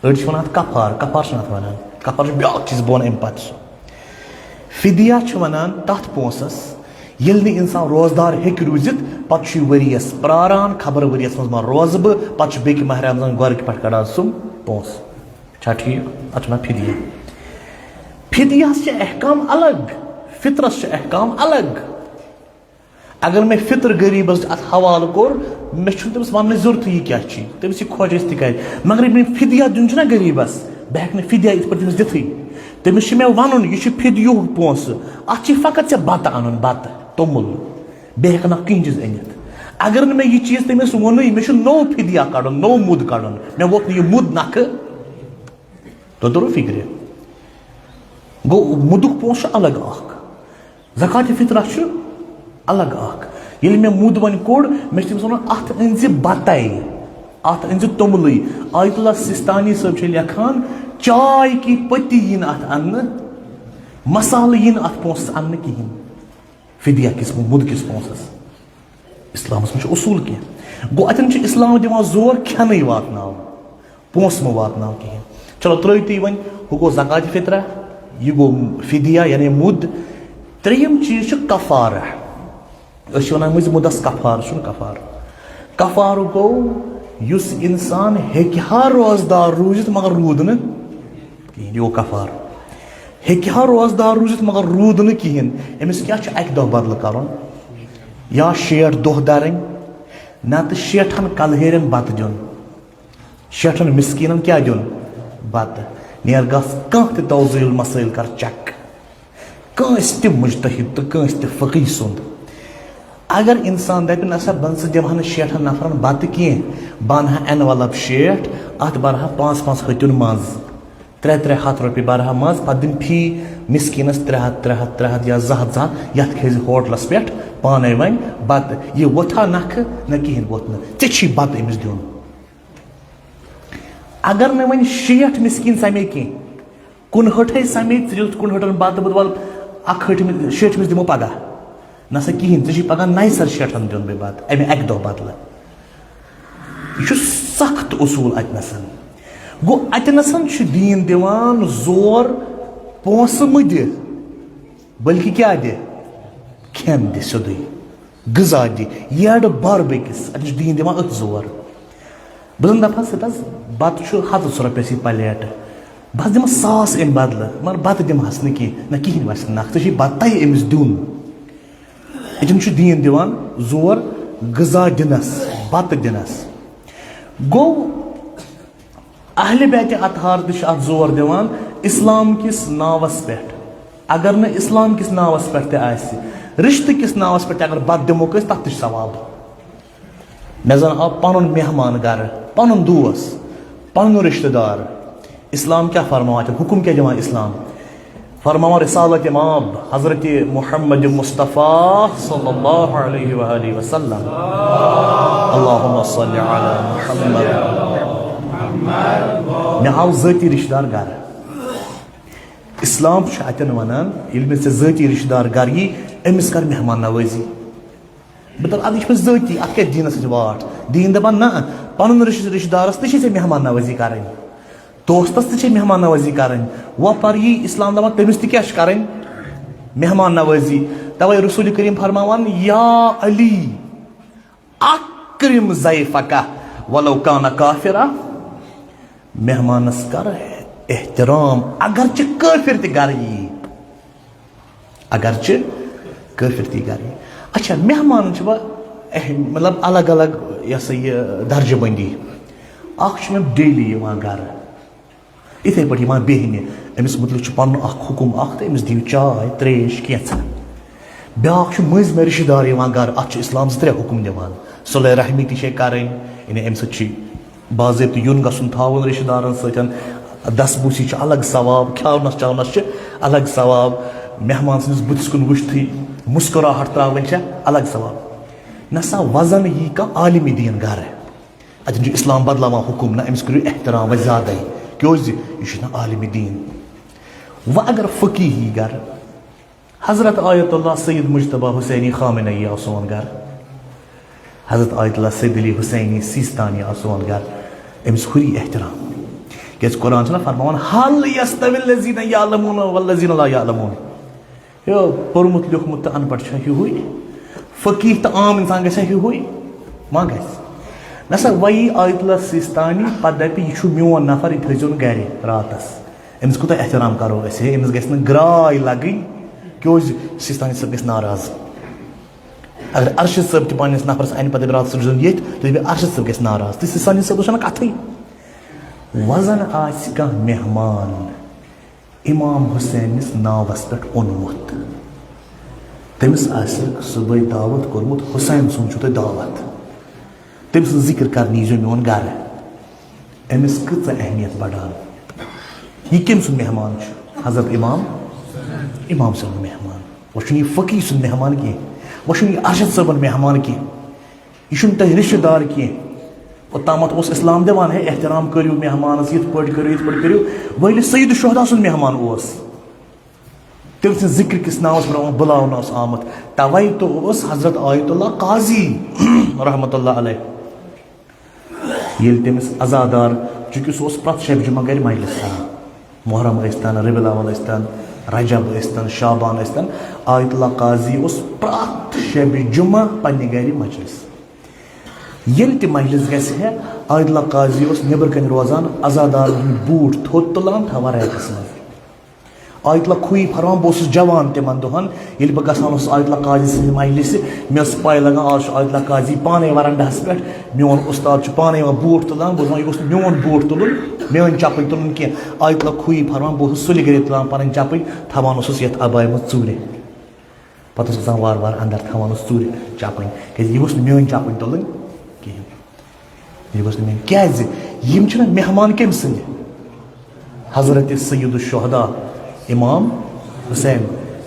أڑۍ چھِ ونان اتھ کفار، کفار چھِنہٕ اتھ ونان، کفار چھُ بیاکھ چیٖز، بہٕ ونہٕ امہِ پتہٕ سُہ۔ فدیہ چھِ ونان تتھ پونٛسس، ییٚلہِ نہٕ انسان روزدار ہیٚکہِ روٗزِتھ، پتہٕ چھُ یہِ ؤریَس پراران، خبر ؤریَس منٛز ما روزٕ بہٕ، پتہٕ چھُ بیٚکہِ ماہ رمضان گۄرٕ کہِ پٮ۪ٹھ کڑان سُم پونٛسہٕ۔ چھا ٹھیٖک؟ اتھ چھِ ونان فدیہ۔ فدیہس چھِ احکام الگ، فطرس چھِ احکام الگ۔ اگر مےٚ فطر غریٖبس اتھ حوالہٕ کوٚر، مےٚ چھُنہٕ تٔمِس وننٕچ ضروٗرتھٕے یہِ کیٛاہ چھِ، تٔمِس یہِ خۄش گژھِ تہِ کرِ۔ مگر ییٚلہِ مےٚ فدیہ دیُن چھُنہ غریٖبس، بہٕ ہٮ۪کہٕ نہٕ فدیہ یِتھ پٲٹھۍ تٔمِس دِتھٕے۔ تٔمِس چھُ مےٚ ونُن، یہِ چھُ فدیُک پونٛسہٕ، اتھ چھِ فقط ژےٚ بتہٕ انُن، بتہٕ، توٚمُل، بیٚیہِ ہٮ۪کہٕ نہٕ کٕہٕنۍ چیٖز أنِتھ۔ اگر نہٕ مےٚ یہِ چیٖز تٔمِس ووٚنُے، مےٚ چھُ نوٚو فدیہ کڑُن، نوٚو مُد کڑُن، مےٚ ووٚتھ نہٕ یہِ مُد نکھٕ، تۄہہِ توٚرُو فِکرِ؟ گوٚو، مُدُک پونٛسہٕ چھُ الگ اکھ، زکاتِ فطرہ چھُ الگ اکھ۔ ییٚلہِ مےٚ مُد وۄنۍ کوٚڑ، مےٚ چھُ تٔمِس وَنُن، "اَتھ أنۍ زِ بَتَے، اَتھ أنۍ زِ توٚملٕے۔" آیت اللہ سِستانی صٲب چھِ لیکھان، "چاے کی پٔتی یی نہٕ اَتھ اَننہٕ، مصالہٕ یی نہٕ اَتھ پونٛسَس اَننہٕ کِہیٖنۍ۔" فدیہ کِس، مُد کِس پونٛسَس۔ اسلامس منٛز چھُ اصوٗل کینٛہہ۔ گوٚو، اتٮ۪ن چھُ اسلام دِوان زور کھٮ۪نٕے واتناو، پونٛسہٕ مہٕ واتناو کِہیٖنۍ۔ چلو، ترٛٲیِو تُہۍ وۄنۍ، ہُہ گوٚو زکاتِ فطرہ، یہِ گوٚو فدیہ، یعنی مُد۔ ترٛیٚیِم چیٖز چھُ کفارہ۔ أسۍ چھِ وَنان مٔنٛزۍ مُدس کفارٕ، چھُنہٕ کفارٕ۔ کفارٕ گوٚو، یُس انسان ہیٚکہِ ہا روزدار روٗزِتھ، مگر روٗد نہٕ کِہیٖنۍ، یہِ گوٚو کفارٕ۔ ہیٚکہِ ہا روزدار روٗزِتھ، مگر روٗد نہٕ کِہیٖنۍ۔ أمِس کیٛاہ چھُ اَکہِ دۄہ بدلہٕ کَرُن؟ یا شیٹھ دۄہ دَرٕنۍ، نَتہٕ شیٹھَن کَلہیرٮ۪ن بَتہٕ دیُن، شیٹھَن مِسکیٖنَن کیٛاہ دیُن؟ بَتہٕ۔ نیر گژھ کانٛہہ تہِ توضیع المسائل کر چیک، کٲنٛسہِ تہِ مُجتہِد تہٕ کٲنٛسہِ تہِ فقیٖہ سُنٛد۔ اگر اِنسان دَپہِ، "نہ سا، بہٕ نہٕ سا دِمہٕ ہا نہٕ شیٹھَن نفرَن بَتہٕ کینٛہہ، بہٕ اَنہٕ ہا envelope شیٹھ، اَتھ بَرٕ ہا پانٛژھ پانٛژھ ۂتیُن منٛز۔" ترٛےٚ ترٛےٚ ہَتھ رۄپیہِ بَرٕ ہا منٛز، پَتہٕ دِمہٕ فی مِسکیٖنَس ترٛےٚ ہَتھ، ترٛےٚ ہَتھ، ترٛےٚ ہَتھ یا زٕ ہَتھ، زٕ ہَتھ، یَتھ کھیٚیہِ زِ ہوٹلَس پٮ۪ٹھ پانَے وۄنۍ بَتہٕ۔ یہِ ووٚتھا نَکھٕ؟ نہ کِہیٖنۍ ووٚتھ نہٕ۔ ژےٚ چھی بَتہٕ أمِس دیُن۔ اگر نہٕ وۄنۍ شیٹھ مِسکیٖن سَمے کینٛہہ، کُنہٲٹھَے سَمے، ژٕ دِتھ کُنہٲٹھَن بَتہٕ، بہٕ وَلہٕ اَکہٕ ہٲٹھمِس، شیٹھمِس دِمو پَگاہ۔ نہ سا کِہیٖنۍ، ژےٚ چھی پَگاہ نَیہِ سَرٕ شیٹھَن دیُن بیٚیہِ بَتہٕ، اَمہِ اَکہِ دۄہ بَدلہٕ۔ یہِ چھُ سخت اصوٗل اتہِ نسن۔ گوٚو، اتہِ نسن چھُ دیٖن دِوان زور، پونٛسہٕ مہٕ دِ، بلکہِ کیٛاہ دِ؟ کھٮ۪ن دِ سیوٚدُے، غذا دِ، یٔڈ بر بیٚکِس۔ اتہِ چھُ دیٖن دِوان أتھۍ زور۔ بہٕ زن دپہٕ ہا، سیوٚد حظ، بتہٕ چھُ ہتس رۄپیس یہِ پلیٹ، بہٕ حظ دِمہٕ ساس امہِ بدلہٕ، مگر بتہٕ دِمہٕ ہس نہٕ کینٛہہ۔ نہ، کِہینۍ وسہِ نہٕ نکھ، ژےٚ چھُے بتہٕ تۄہہِ أمِس دیُن۔ اتٮ۪ن چھُ دیٖن دِوان زور غذا دِنس، بتہٕ دِنس۔ گوٚو، اہلِ بیتِ اطہار تہِ چھِ اتھ زور دِوان اسلام کِس ناوس پٮ۪ٹھ۔ اگر نہٕ اسلام کِس ناوس پٮ۪ٹھ تہِ آسہِ، رشتہٕ کِس ناوس پٮ۪ٹھ تہِ اگر بتہٕ دِمو کٲنٛسہِ، تتھ تہِ چھُ ثواب۔ مےٚ زن آو پنُن مہمان گرٕ، پنُن دوس، پنُن رشتہٕ دار۔ اسلام کیٛاہ فرماوان چھُ؟ حکم کیٛاہ دِوان اسلام؟ فرماوان رسالت مآب حضرت محمد مصطفیٰ صلی اللہ علیہ وآلہ وسلم۔ اللہم صل علی محمد۔ مےٚ آو ذٲتی رشتہٕ دار گرٕ۔ اسلام چھُ اتٮ۪ن ونان، ییٚلہِ مےٚ ژےٚ ذٲتی رشتہٕ دار گرٕ یی، أمِس کر مہمان نوٲزی۔ بہٕ دَپہٕ، اَدٕ یہِ چھُ مےٚ ذٲتی، اَتھ کیٛاہ دیٖنَس سۭتۍ واٹھ؟ دیٖن دَپان، نہ، پَنُن رِش-، رِشتہٕ دارَس تہِ چھِ ژےٚ مہمان نوٲزی کَرٕنۍ، دوستَس تہِ چھِ مہمان نوٲزی کَرٕنۍ۔ وۄنۍ پَر یی اِسلام دَپان، تٔمِس تہِ کیٛاہ چھِ کَرٕنۍ؟ مہمان نوٲزی۔ تَوَے رسول کریم فرماوان، یا علی، اکرم ضیفک ولو کان کافرا، مہمانَس کر احترام، اگرچہ کٲفِر تہِ گَرٕ یی۔ اگرچہ کٲفِر تہِ گرِ۔ اچھا، مہمانن چھِ وۄنۍ اہم، مطلب، الگ الگ، یہِ ہسا یہِ، درجہٕ بندی۔ اکھ چھُ مےٚ daily یِوان گرٕ، یِتھے پٲٹھۍ یِوان بیٚہنہِ، أمِس مُتعلِق چھُ پنُن اکھ حُکُم اکھ تہٕ أمِس دِیِو چاے، تریش، کینٛژھا۔ بیٛاکھ چھُ مٔنٛزۍ مےٚ رِشتہٕ دار یِوان گرٕ، اتھ چھُ اسلام زٕ ترٛےٚ حُکُم دِوان۔ صلہ رحمی تہِ چھے کرٕنۍ، یعنی امہِ سۭتۍ چھُ باضٲبطہٕ یُن گژھُن تھاوُن رِشتہٕ دارن سۭتۍ۔ دستبوسی چھُ الگ ثواب، کھیاونس چاونس چھُ الگ ثواب، مہمان سٕنٛدِس بُتھِس کُن وٕچھتھٕے مسکراہٹ تراوٕنۍ چھےٚ الگ ثواب۔ نسا وزن یی کانٛہہ عالمِ دیٖن گرٕ۔ اتٮ۪ن چھُ اسلام بدلاوان حکم، نہ، أمِس کٔرِو احترام وۄنۍ زیادَے، کیٛازِ یہِ چھُ نہ عالمِ دیٖن۔ وۄنۍ اگر فقیٖہی گرٕ، حضرت آیت اللہ سید مجتبیٰ حسینی خامنہ ای آو سون گرٕ، حضرت آیت اللہ سید علی حسینی سیستانی آو سون گرٕ، أمِس ہُری احترام۔ کیٛازِ قرآن چھُنہ فرماوان، "هل يستوي الذين يعلمون والذين لا يعلمون؟" یو پوٚرمُت لیوٚکھمُت تہٕ ان پڑھ چھا ہیوٗے؟ فقیٖہ تہٕ عام انسان گژھِ ہا ہیوٗے؟ ما گژھِ؟ نہ سا، وۄنۍ یی آیت اللہ سیستانی، پتہٕ دپہِ، "یہِ چھُ میون نفر، یہِ تھٲیزیون گرِ راتس۔ أمِس کوٗتاہ احترام کرو أسۍ؟ ہے، أمِس گژھِ نہٕ گراے لگٕنۍ، کیٛازِ سیستانی صٲب گژھِ ناراض۔" اگر ارشد صٲب تہِ پننِس نفرس انہِ، پتہٕ دپہِ، "راتس روٗزِزیون ییٚتھۍ"، تہٕ دپہِ، "ارشد صٲب گژھِ ناراض۔" تہٕ سیستانی صٲبس چھنہٕ کتھٕے۔ وۄنۍ زن آسہِ کانٛہہ مہمان، امام حسینس ناوس پٮ۪ٹھ اوٚنمُت، تٔمِس آسہِ صبحٲے دعوت کوٚرمُت، "حسین سُنٛد چھُو تۄہہِ دعوت"، تٔمۍ سٕنٛز ذِکر کرنہِ ییٖزیو میون گرٕ، أمِس کۭژاہ اہمیت بڑان۔ یہِ کٔمۍ سُنٛد مہمان چھُ؟ حضرت امام، امام سُنٛد مہمان۔ وۄنۍ چھُنہٕ یہِ فقیٖر سُنٛد مہمان کینٛہہ، وۄنۍ چھُنہٕ یہِ ارشد صٲبُن مہمان کینٛہہ۔ یہِ چھُنہٕ تۄہہِ رِشتہٕ دار کینٛہہ۔ اوٚتامَتھ اوس اسلام دِوان، ہے، احترام کٔرِو مہمانَس، یِتھ پٲٹھۍ کٔرِو، یِتھ پٲٹھۍ کٔرِو۔ وۄنۍ ییٚلہِ سید الشہدا سُنٛد مہمان اوس، تٔمۍ سٕنٛز ذِکر کِس ناوَس پٮ۪ٹھ بُلاونہٕ اوس آمُت، تَوَے تہٕ اوس حضرت آیت اللہ قاضی رحمتہ اللہ علیہ، ییٚلہِ تٔمِس عزادار، چوٗنٛکہِ سُہ اوس پرٛٮ۪تھ شبِ جمعہ گَرِ مجلس کران، محرم ٲسۍتن، ربیع الاول ٲسۍتن، رجب ٲسۍتن، شعبان ٲسۍتن، آیت اللہ قاضی اوس پرٛٮ۪تھ شبِ جمعہ پننہِ گرِ مجلس۔ ییٚلہِ تہِ مجلس گژھِ ہے، آیت اللہ قاضی اوس نیبرٕ کنہِ روزان، عزادارن ہُنٛد بوٗٹھ تھوٚد تُلان، تھاوان ریکس منٛز۔ آیت اللہ کھویی فرمان، بہٕ اوسُس جوان تِمن دۄہن، ییٚلہِ بہٕ گژھان اوسُس آیت اللہ قاضی سٕنٛزِ مجلسہِ، مےٚ ٲس پَے لگان، آز چھُ آیت اللہ قاضی پانے ورنڈہس پٮ۪ٹھ، میون اُستاد چھُ پانے یِوان بوٗٹھ تُلان، بہٕ اوسُس دَپان، یہِ گوٚژھ نہٕ میون بوٗٹھ تُلُن، میٲنۍ چپٕنۍ تُلُن کینٛہہ۔ آیت اللہ کھویی فرمان، بہٕ اوسُس سُلہِ گرے تُلان پنٕنۍ چپٕنۍ، تھاوان اوسُس یتھ عبایہِ منٛز ژوٗرِ۔ پتہٕ اوس اژان وارٕ وارٕ اندر، تھاوان اوس ژوٗرِ چپٕنۍ، کیازِ یہِ گوٚژھ نہٕ میٲنۍ چپٕنۍ تُلٕنۍ کِہیٖنۍ۔ یہِ گوٚژھ نہٕ میٲنۍ، کیازِ یِم چھِنہ مہمان کٔمۍ سٕنٛدِ؟ حضرت سید الشہدا امام حسین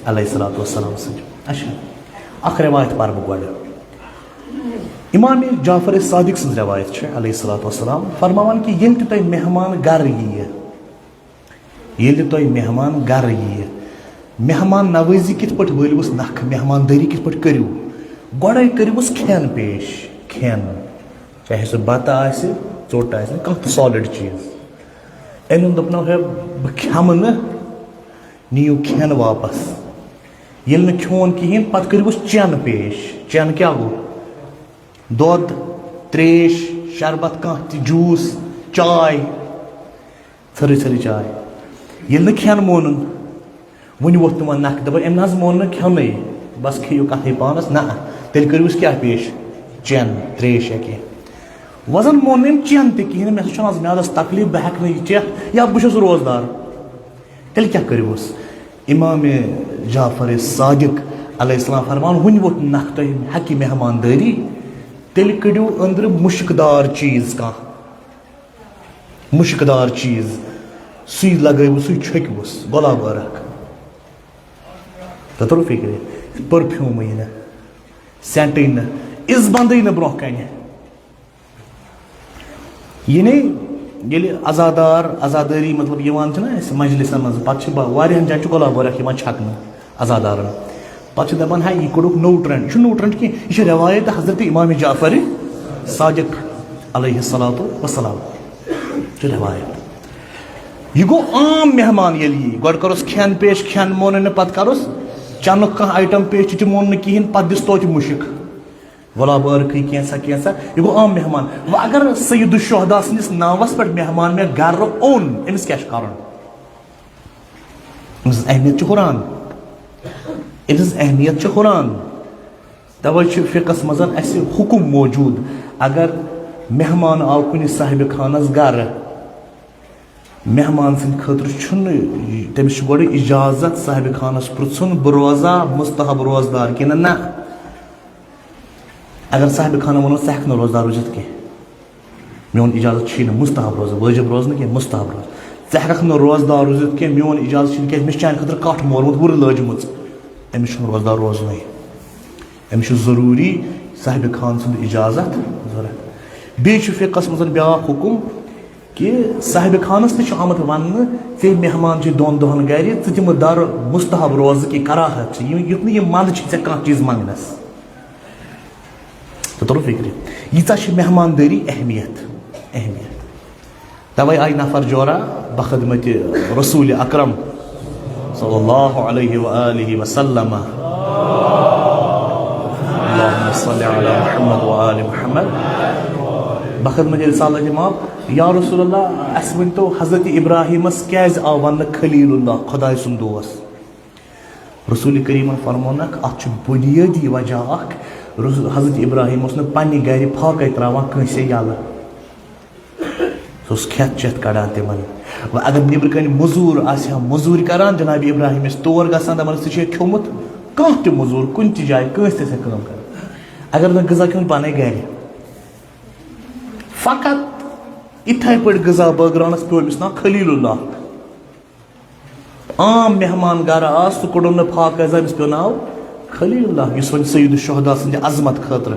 علیہ الصلوۃ والسلام سٕنٛدِ۔ اچھا، اکھ روایت پرٕ بہٕ گۄڈٕ۔ امام جعفر صادق سٕنٛز روایت چھِ علیہ الصلوۃ والسلام فرماوان کہِ ییٚلہِ تہِ تۄہہِ مہمان گرٕ یِیہِ، ییٚلہِ تۄہہِ مہمان گرٕ یِیہِ، مہمان نوٲزی کِتھ پٲٹھۍ وٲلۍوُس نکھٕ، مہمان دٲری کِتھ پٲٹھۍ کٔرِو؟ گۄڈَے کٔرِوُس کھٮ۪ن پیش، کھٮ۪ن، چاہے سُہ بَتہٕ آسہِ، ژوٚٹ آسہِ، کانٛہہ تہِ سالِڈ چیٖز۔ أمۍ ووٚن، دوٚپنو، "ہے، بہٕ کھٮ۪مہٕ نہٕ، نِیِو کھٮ۪ن واپس۔" ییٚلہِ نہٕ کھیوٚن کِہیٖنۍ، پَتہٕ کٔرِوُس چٮ۪ن پیش۔ چٮ۪ن کیٛاہ گوٚو؟ دۄد، ترٛیش، شربت، کانٛہہ تہِ جوٗس، چاے، ژھٔرٕے ژھٔرٕے چاے۔ ییٚلہِ نہٕ کھٮ۪ن مونُن، وُنہِ ووٚتھ تِمن نکھٕ، دَپان، "أمۍ نہ حظ مون نہٕ کھٮ۪نُے، بس کھیٚیِو کتھٕے پانس۔" نہ، تیٚلہِ کٔرِو أسۍ کیٛاہ پیش؟ چٮ۪ن، ترٛیش یا کینٛہہ۔ وۄنۍ زن مون نہٕ أمۍ چٮ۪ن تہِ کِہیٖنۍ، "مےٚ ہسا چھُنہٕ آز میادس تکلیٖف، بہٕ ہٮ۪کہٕ نہٕ یہِ چٮ۪تھ، یا بہٕ چھُس روزدار۔" تیٚلہِ کیٛاہ کٔرِوُس؟ امام جعفر صادق علیہ السلام فرمان، وُنہِ ووٚتھ نکھٕ تۄہہِ، ہٮ۪کہِ مہمان دٲری، تیٚلہِ کٔڑِو أنٛدرٕ مُشک دار چیٖز کانٛہہ۔ مُشکدار چیٖز، سُے لگٲوِو، سُے چھٔکِوُس، گۄلاب عٲرق۔ تۄہہِ توٚرُو فِکرِ؟ پٔرفیوٗمٕے نہٕ، سینٹٕے نہٕ، اِس بنٛدٕے نہٕ برونٛہہ کنہِ۔ یعنی ییٚلہِ عزادار، عزادٲری مطلب یِوان چھِنہ اَسہِ مجلسن منٛز، پتہٕ چھِ با-، واریاہن جاین چھُ گۄلاب عٲرق یِوان چھکنہٕ عزادارن۔ پتہٕ چھِ دپان، "ہے، یہِ کوٚڑُکھ نوٚو ٹرینڈ۔" یہِ چھُنہٕ نوٚو ٹرینڈ کینٛہہ، یہِ چھِ روایت حضرت امام جعفر صادق علیہ الصلوۃ والسلام۔ یہِ چھِ روایت۔ یہِ گوٚو عام مہمان ییٚلہِ یی، گۄڈٕ کروس کھٮ۪ن پیش، کھٮ۪ن مونُن نہٕ، پتہٕ کروس چنُک کانٛہہ آیٹم پیش، تہِ تہِ مون نہٕ کِہیٖنۍ، پتہٕ دِس توتہِ مُشک۔ گۄلاب عٲرقٕے کینٛژھا کینٛژھا، یہِ گوٚو عام مہمان۔ وۄنۍ اگر سید الشہدا سٕنٛدِس ناوس پٮ۪ٹھ مہمان مےٚ گرٕ اوٚن، أمِس کیٛاہ چھُ کرُن؟ أمۍ سٕنٛز اہمیت چھِ ہُران۔ أمۍ سٕنٛز اہمیت چھِ ہُران۔ توے چھُ فقہس منٛز اَسہِ حُکم موجود، اگر مہمان آو کُنہِ صاحبِ خانس گرٕ، مہمان سٕنٛدِ خٲطرٕ چھُنہٕ، تٔمِس چھُ گۄڈٕ اجازت صاحبِ خانس پرژھُن، "بہٕ روزا مستحب روزدار کِنہٕ نہ؟" اگر صاحبِ خانن ووٚنُن، "ژٕ ہٮ۪کھ نہٕ روزدار روٗزِتھ کینٛہہ، میون اجازت چھُے نہٕ، مستحب روزٕ، وٲجب روزٕ نہٕ کینٛہہ، مستحب روزٕ، ژٕ ہٮ۪ککھ نہٕ روزدار روٗزِتھ کینٛہہ، میون اجازت چھُنہٕ، کیٛازِ مےٚ چھُ چانہِ خٲطرٕ کَٹھ مورمُت، وُرٕ لٲجمٕژ"، أمِس چھُنہٕ روزدار روزنُے۔ أمِس چھُ ضروٗری صاحبِ خان سُنٛد اجازت ضوٚرتھ۔ بیٚیہِ چھُ فقہس منٛز بیٛاکھ حُکُم کہِ صاحبِ خانس تہِ چھُ آمُت وننہٕ، ژےٚ مہمان چھِ دۄن دۄہن گرِ، ژٕ تہِ مہٕ در مستحب روزٕ کہِ کراہت چھِ، یہِ- یُتھ نہٕ یہِ منٛدٕ چھِ ژےٚ کانٛہہ چیٖز منٛگنس۔ تہٕ توٚرُو فِکرِ، ییٖژاہ چھِ مہماندٲری اہمیت، اہمیت۔ توے آیہِ نفر جورا بخدمت رسول اکرم صلی اللہ علیہ وآلہ وسلم۔ اللہم صل علی محمد و آل محمد۔ بخدمت رسالت امام، یا رسول اللہ، اسہِ ؤنۍ تو حضرت ابراہیمس کیازِ آو وننہٕ خلیل اللہ، خدائے سُنٛد دوست؟ رسول کریمن فرمونکھ، اتھ چھُ بنیٲدی وجہ اکھ، رس- حضرت ابراہیم اوس نہٕ پننہِ گرِ فاقے تراوان کٲنسے یلہٕ۔ سُہ اوس کھٮ۪تھ چٮ۪تھ کڑان تِمن۔ وۄنۍ اگر نیبرٕ کنہِ مٔزوٗر آسہِ ہا، مٔزوٗرۍ کران، جناب ابراہیم ٲسۍ تور گژھان، دپان ٲسۍ، "ژےٚ چھُے کھیوٚمُت؟" کانٛہہ تہِ مٔزوٗر کُنہِ تہِ جایہِ کٲنٛسہِ تہِ ٲسۍ کٲم کران۔ اگر نہٕ غذا کھیوٚن، پانے گرِ۔ فقط یِتھے پٲٹھۍ غذا بٲگراونس پیوٚو أمِس ناو خلیل اللہ۔ عام مہمان گرٕ آو، سُہ کوٚڑُن نہٕ فاقہٕ اعظم، أمِس پیوٚو ناو خلیل اللہ، یُس وۄنۍ سید الشہداء سٕنٛدِ عظمت خٲطرٕ،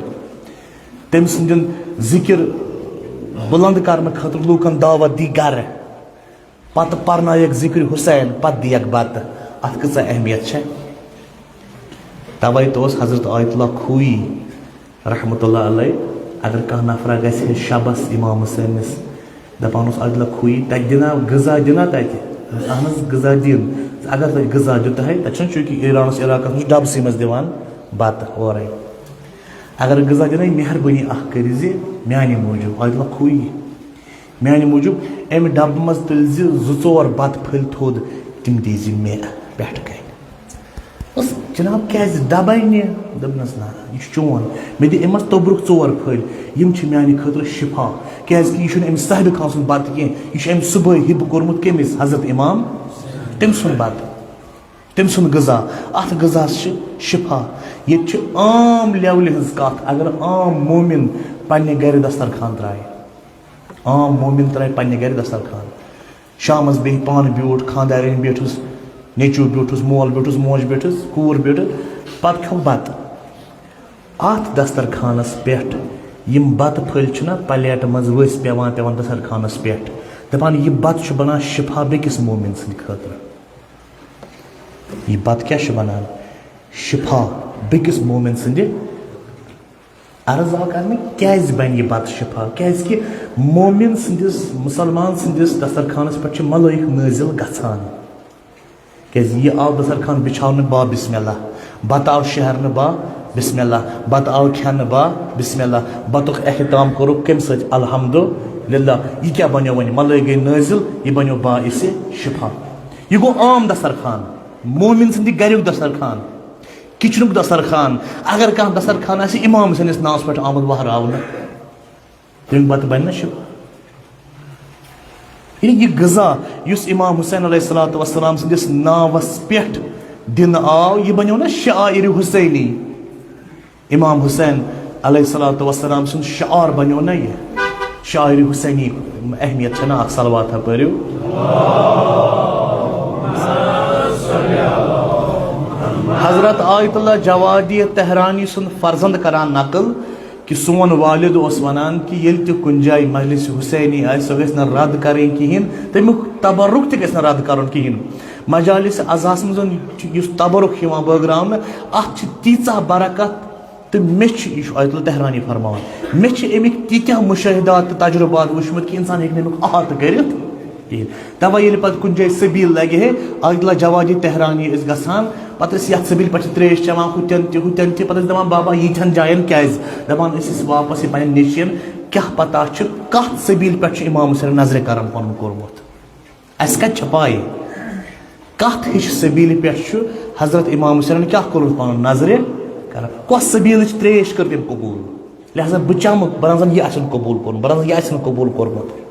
تٔمۍ سٕنٛدٮ۪ن ذِکِر بُلنٛد کرنہٕ خٲطرٕ لوٗکن دعوت دی گرٕ، پتہٕ پرنٲیکھ ذِکرِ حسین، پتہٕ دِیکھ بتہٕ۔ اتھ کۭژاہ اہمیت چھےٚ؟ توے تہِ اوس حضرت آیت اللہ کھویی رحمت اللہ علیہ، اگر کانٛہہ نفرا گژھِ ہے شبس امام حسینس، دپان اوس آیت اللہ کھویی، "تتہِ دِنا غذا، دِنا تتہِ؟" اہن حظ، غذا دِن۔ اگر تتہِ غذا دیُت ہے، تتہِ چھُنہٕ، چونکہ ایرانس عراقس منٛز چھُ ڈبسٕے منٛز دِوان بتہٕ اورے۔ اگر غذا دِنَے، مہربٲنی اکھ کٔرِو زِ میانہِ موٗجوٗب، آیت اللہ کھویی، میانہِ موٗجوٗب امہِ ڈبہٕ منٛز تُلۍ زِ زٕ ژور بتہٕ پھٔلۍ تھوٚد، تِم دی زِ مےٚ پٮ۪ٹھٕ کنہِ۔ بس جناب، کیازِ ڈبے نہِ؟ دوٚپنس، "نہ، یہِ چھُ چون۔ مےٚ دِ اَمہِ منٛز توٚبرُک ژور پھٔلۍ۔ یِم چھِ میانہِ خٲطرٕ شفا۔ کیازِ کہِ یہِ چھُنہٕ أمِس صاحبِ خان سُنٛد بتہٕ کینٛہہ۔ یہِ چھُ أمۍ صبحٲے ہِبہٕ کوٚرمُت کٔمِس؟ حضرت امام۔ تٔمۍ سُنٛد بتہٕ، تٔمۍ سُنٛد غذا۔ اتھ غذاہس چھِ شفا۔" ییٚتہِ چھِ عام لیولہِ ہٕنٛز کتھ۔ اگر عام مومن پننہِ گرِ دسترخوان ترایہِ، عام مومن ترایہِ پننہِ گرِ دسترخوان، شامس بیٚہہِ پانہٕ بیوٗٹھ، خانٛدارِنۍ بیٖٹھٕس، نیٚچوٗ بیوٗٹھُس، مول بیوٗٹھُس، موج بیٖٹھٕس، کوٗر بیٖٹھٕس، پتہٕ کھیوٚو بتہٕ۔ اتھ دسترخوانس پٮ۪ٹھ یِم بتہٕ پھٔلۍ چھِنہ پلیٹہٕ منٛز ؤسۍ پٮ۪وان، پٮ۪وان دسترخوانس پٮ۪ٹھ، دپان، یہِ بتہٕ چھُ بنان شفا بیٚکِس مومن سٕنٛدِ خٲطرٕ۔ یہِ بتہٕ کیٛاہ چھُ بنان؟ شفا بیٚکِس مومن سٕنٛدِ۔ عرض آو کرنہٕ، کیازِ بنہِ یہِ بتہٕ شفا؟ کیازِ کہِ مومن سٕنٛدِس، مسلمان سٕنٛدِس دسترخوانس پٮ۪ٹھ چھِ ملٲیِک نٲزِل گژھان۔ کیازِ یہِ آو دسترخوان بِچھاونہٕ با بسم اللہ، بتہٕ آو شیہرنہٕ با بسم اللہ، بتہٕ آو کھٮ۪نہٕ با بسم اللہ، بتُک اختتام کوٚرُکھ کمہِ سۭتۍ؟ الحمدللہ۔ یہِ کیٛاہ بنیو وۄنۍ؟ ملٲیِک گٔے نٲزِل، یہِ بنیو باعث شفا۔ یہِ گوٚو عام دسترخوان، مومن سٕنٛدِ گریُک دسترخوان، کچنُک دسترخوان۔ اگر کانٛہہ دسترخوان آسہِ امام حسینس ناوس پٮ۪ٹھ آمُت وہراونہٕ، تَمہِ پتہٕ بنہِ نہ شفا۔ یہِ، یہِ غذا یُس امام حسین علیہ الصلوۃ والسلام سٕنٛدِس ناوس پٮ۪ٹھ دِنہٕ آو، یہِ بنیو نہ شعائر حسینی۔ امام حسین علیہ الصلوۃ والسلام سُنٛد شعار بنیو نہ یہِ۔ شعائر حسینی اہمیت چھنہ اکھ؟ صلوات ہا پٔرِو۔ حضرت آیت اللہ جوادی تہرانی سُنٛد فرزند کران نقل، کہ سون والد اوس ونان کہ ییٚلہِ تہِ کُنہِ جایہِ مجلس حسینی آسہِ، سۄ گژھِ نہٕ رد کرٕنۍ کِہیٖنۍ، تمیُک تبرک تہِ گژھِ نہٕ رد کرُن کِہیٖنۍ۔ مجالس عزاہس منٛز یُس تبرک چھُ یِوان بٲگراونہٕ، اتھ چھِ تیٖژاہ برکت۔ تہٕ مےٚ چھِ، یہِ چھُ آیت اللہ تہرانی فرماوان، مےٚ چھِ امیِکۍ تیٖتیٛاہ مشاہدات تہٕ تجربات وٕچھمٕتۍ کہ انسان ہیٚکہِ نہٕ امیُک احاطہٕ کٔرِتھ کِہیٖنۍ۔ توے ییٚلہِ پتہٕ کُنہِ جایہِ سبیل لگہِ ہے، آیت اللہ جوادی تہرانی ٲسۍ گژھان، پتہٕ ٲسۍ یتھ سبیل پٮ۪ٹھ چھِ ترٛیش چٮ۪وان، ہُتٮ۪ن تہِ، ہُتٮ۪ن تہِ، پتہٕ ٲسۍ دپان، "بابا، ییٖتہن جاین کیازِ؟" دپان ٲسۍ أسۍ واپس یہِ پننٮ۪ن نیٚچوٮ۪ن، کیٛاہ پتہ چھُ کتھ سبیل پٮ۪ٹھ چھُ امام حسین نظرِ کرم پنُن کوٚرمُت۔ اسہِ کتہِ چھےٚ پاے؟ کتھ ہِش سبیل پٮ۪ٹھ چھُ حضرت امام حسینن کیٛاہ کوٚرمُت پنُن نظرِ کرم؟ کۄس سبیلٕچ ترٛیش کٔر تٔمۍ قبول؟ لہذا بہٕ چمہٕ، بہٕ زن یہِ آسن قبول کوٚرمُت، بہٕ زن یہِ آسن قبول کوٚرمُت۔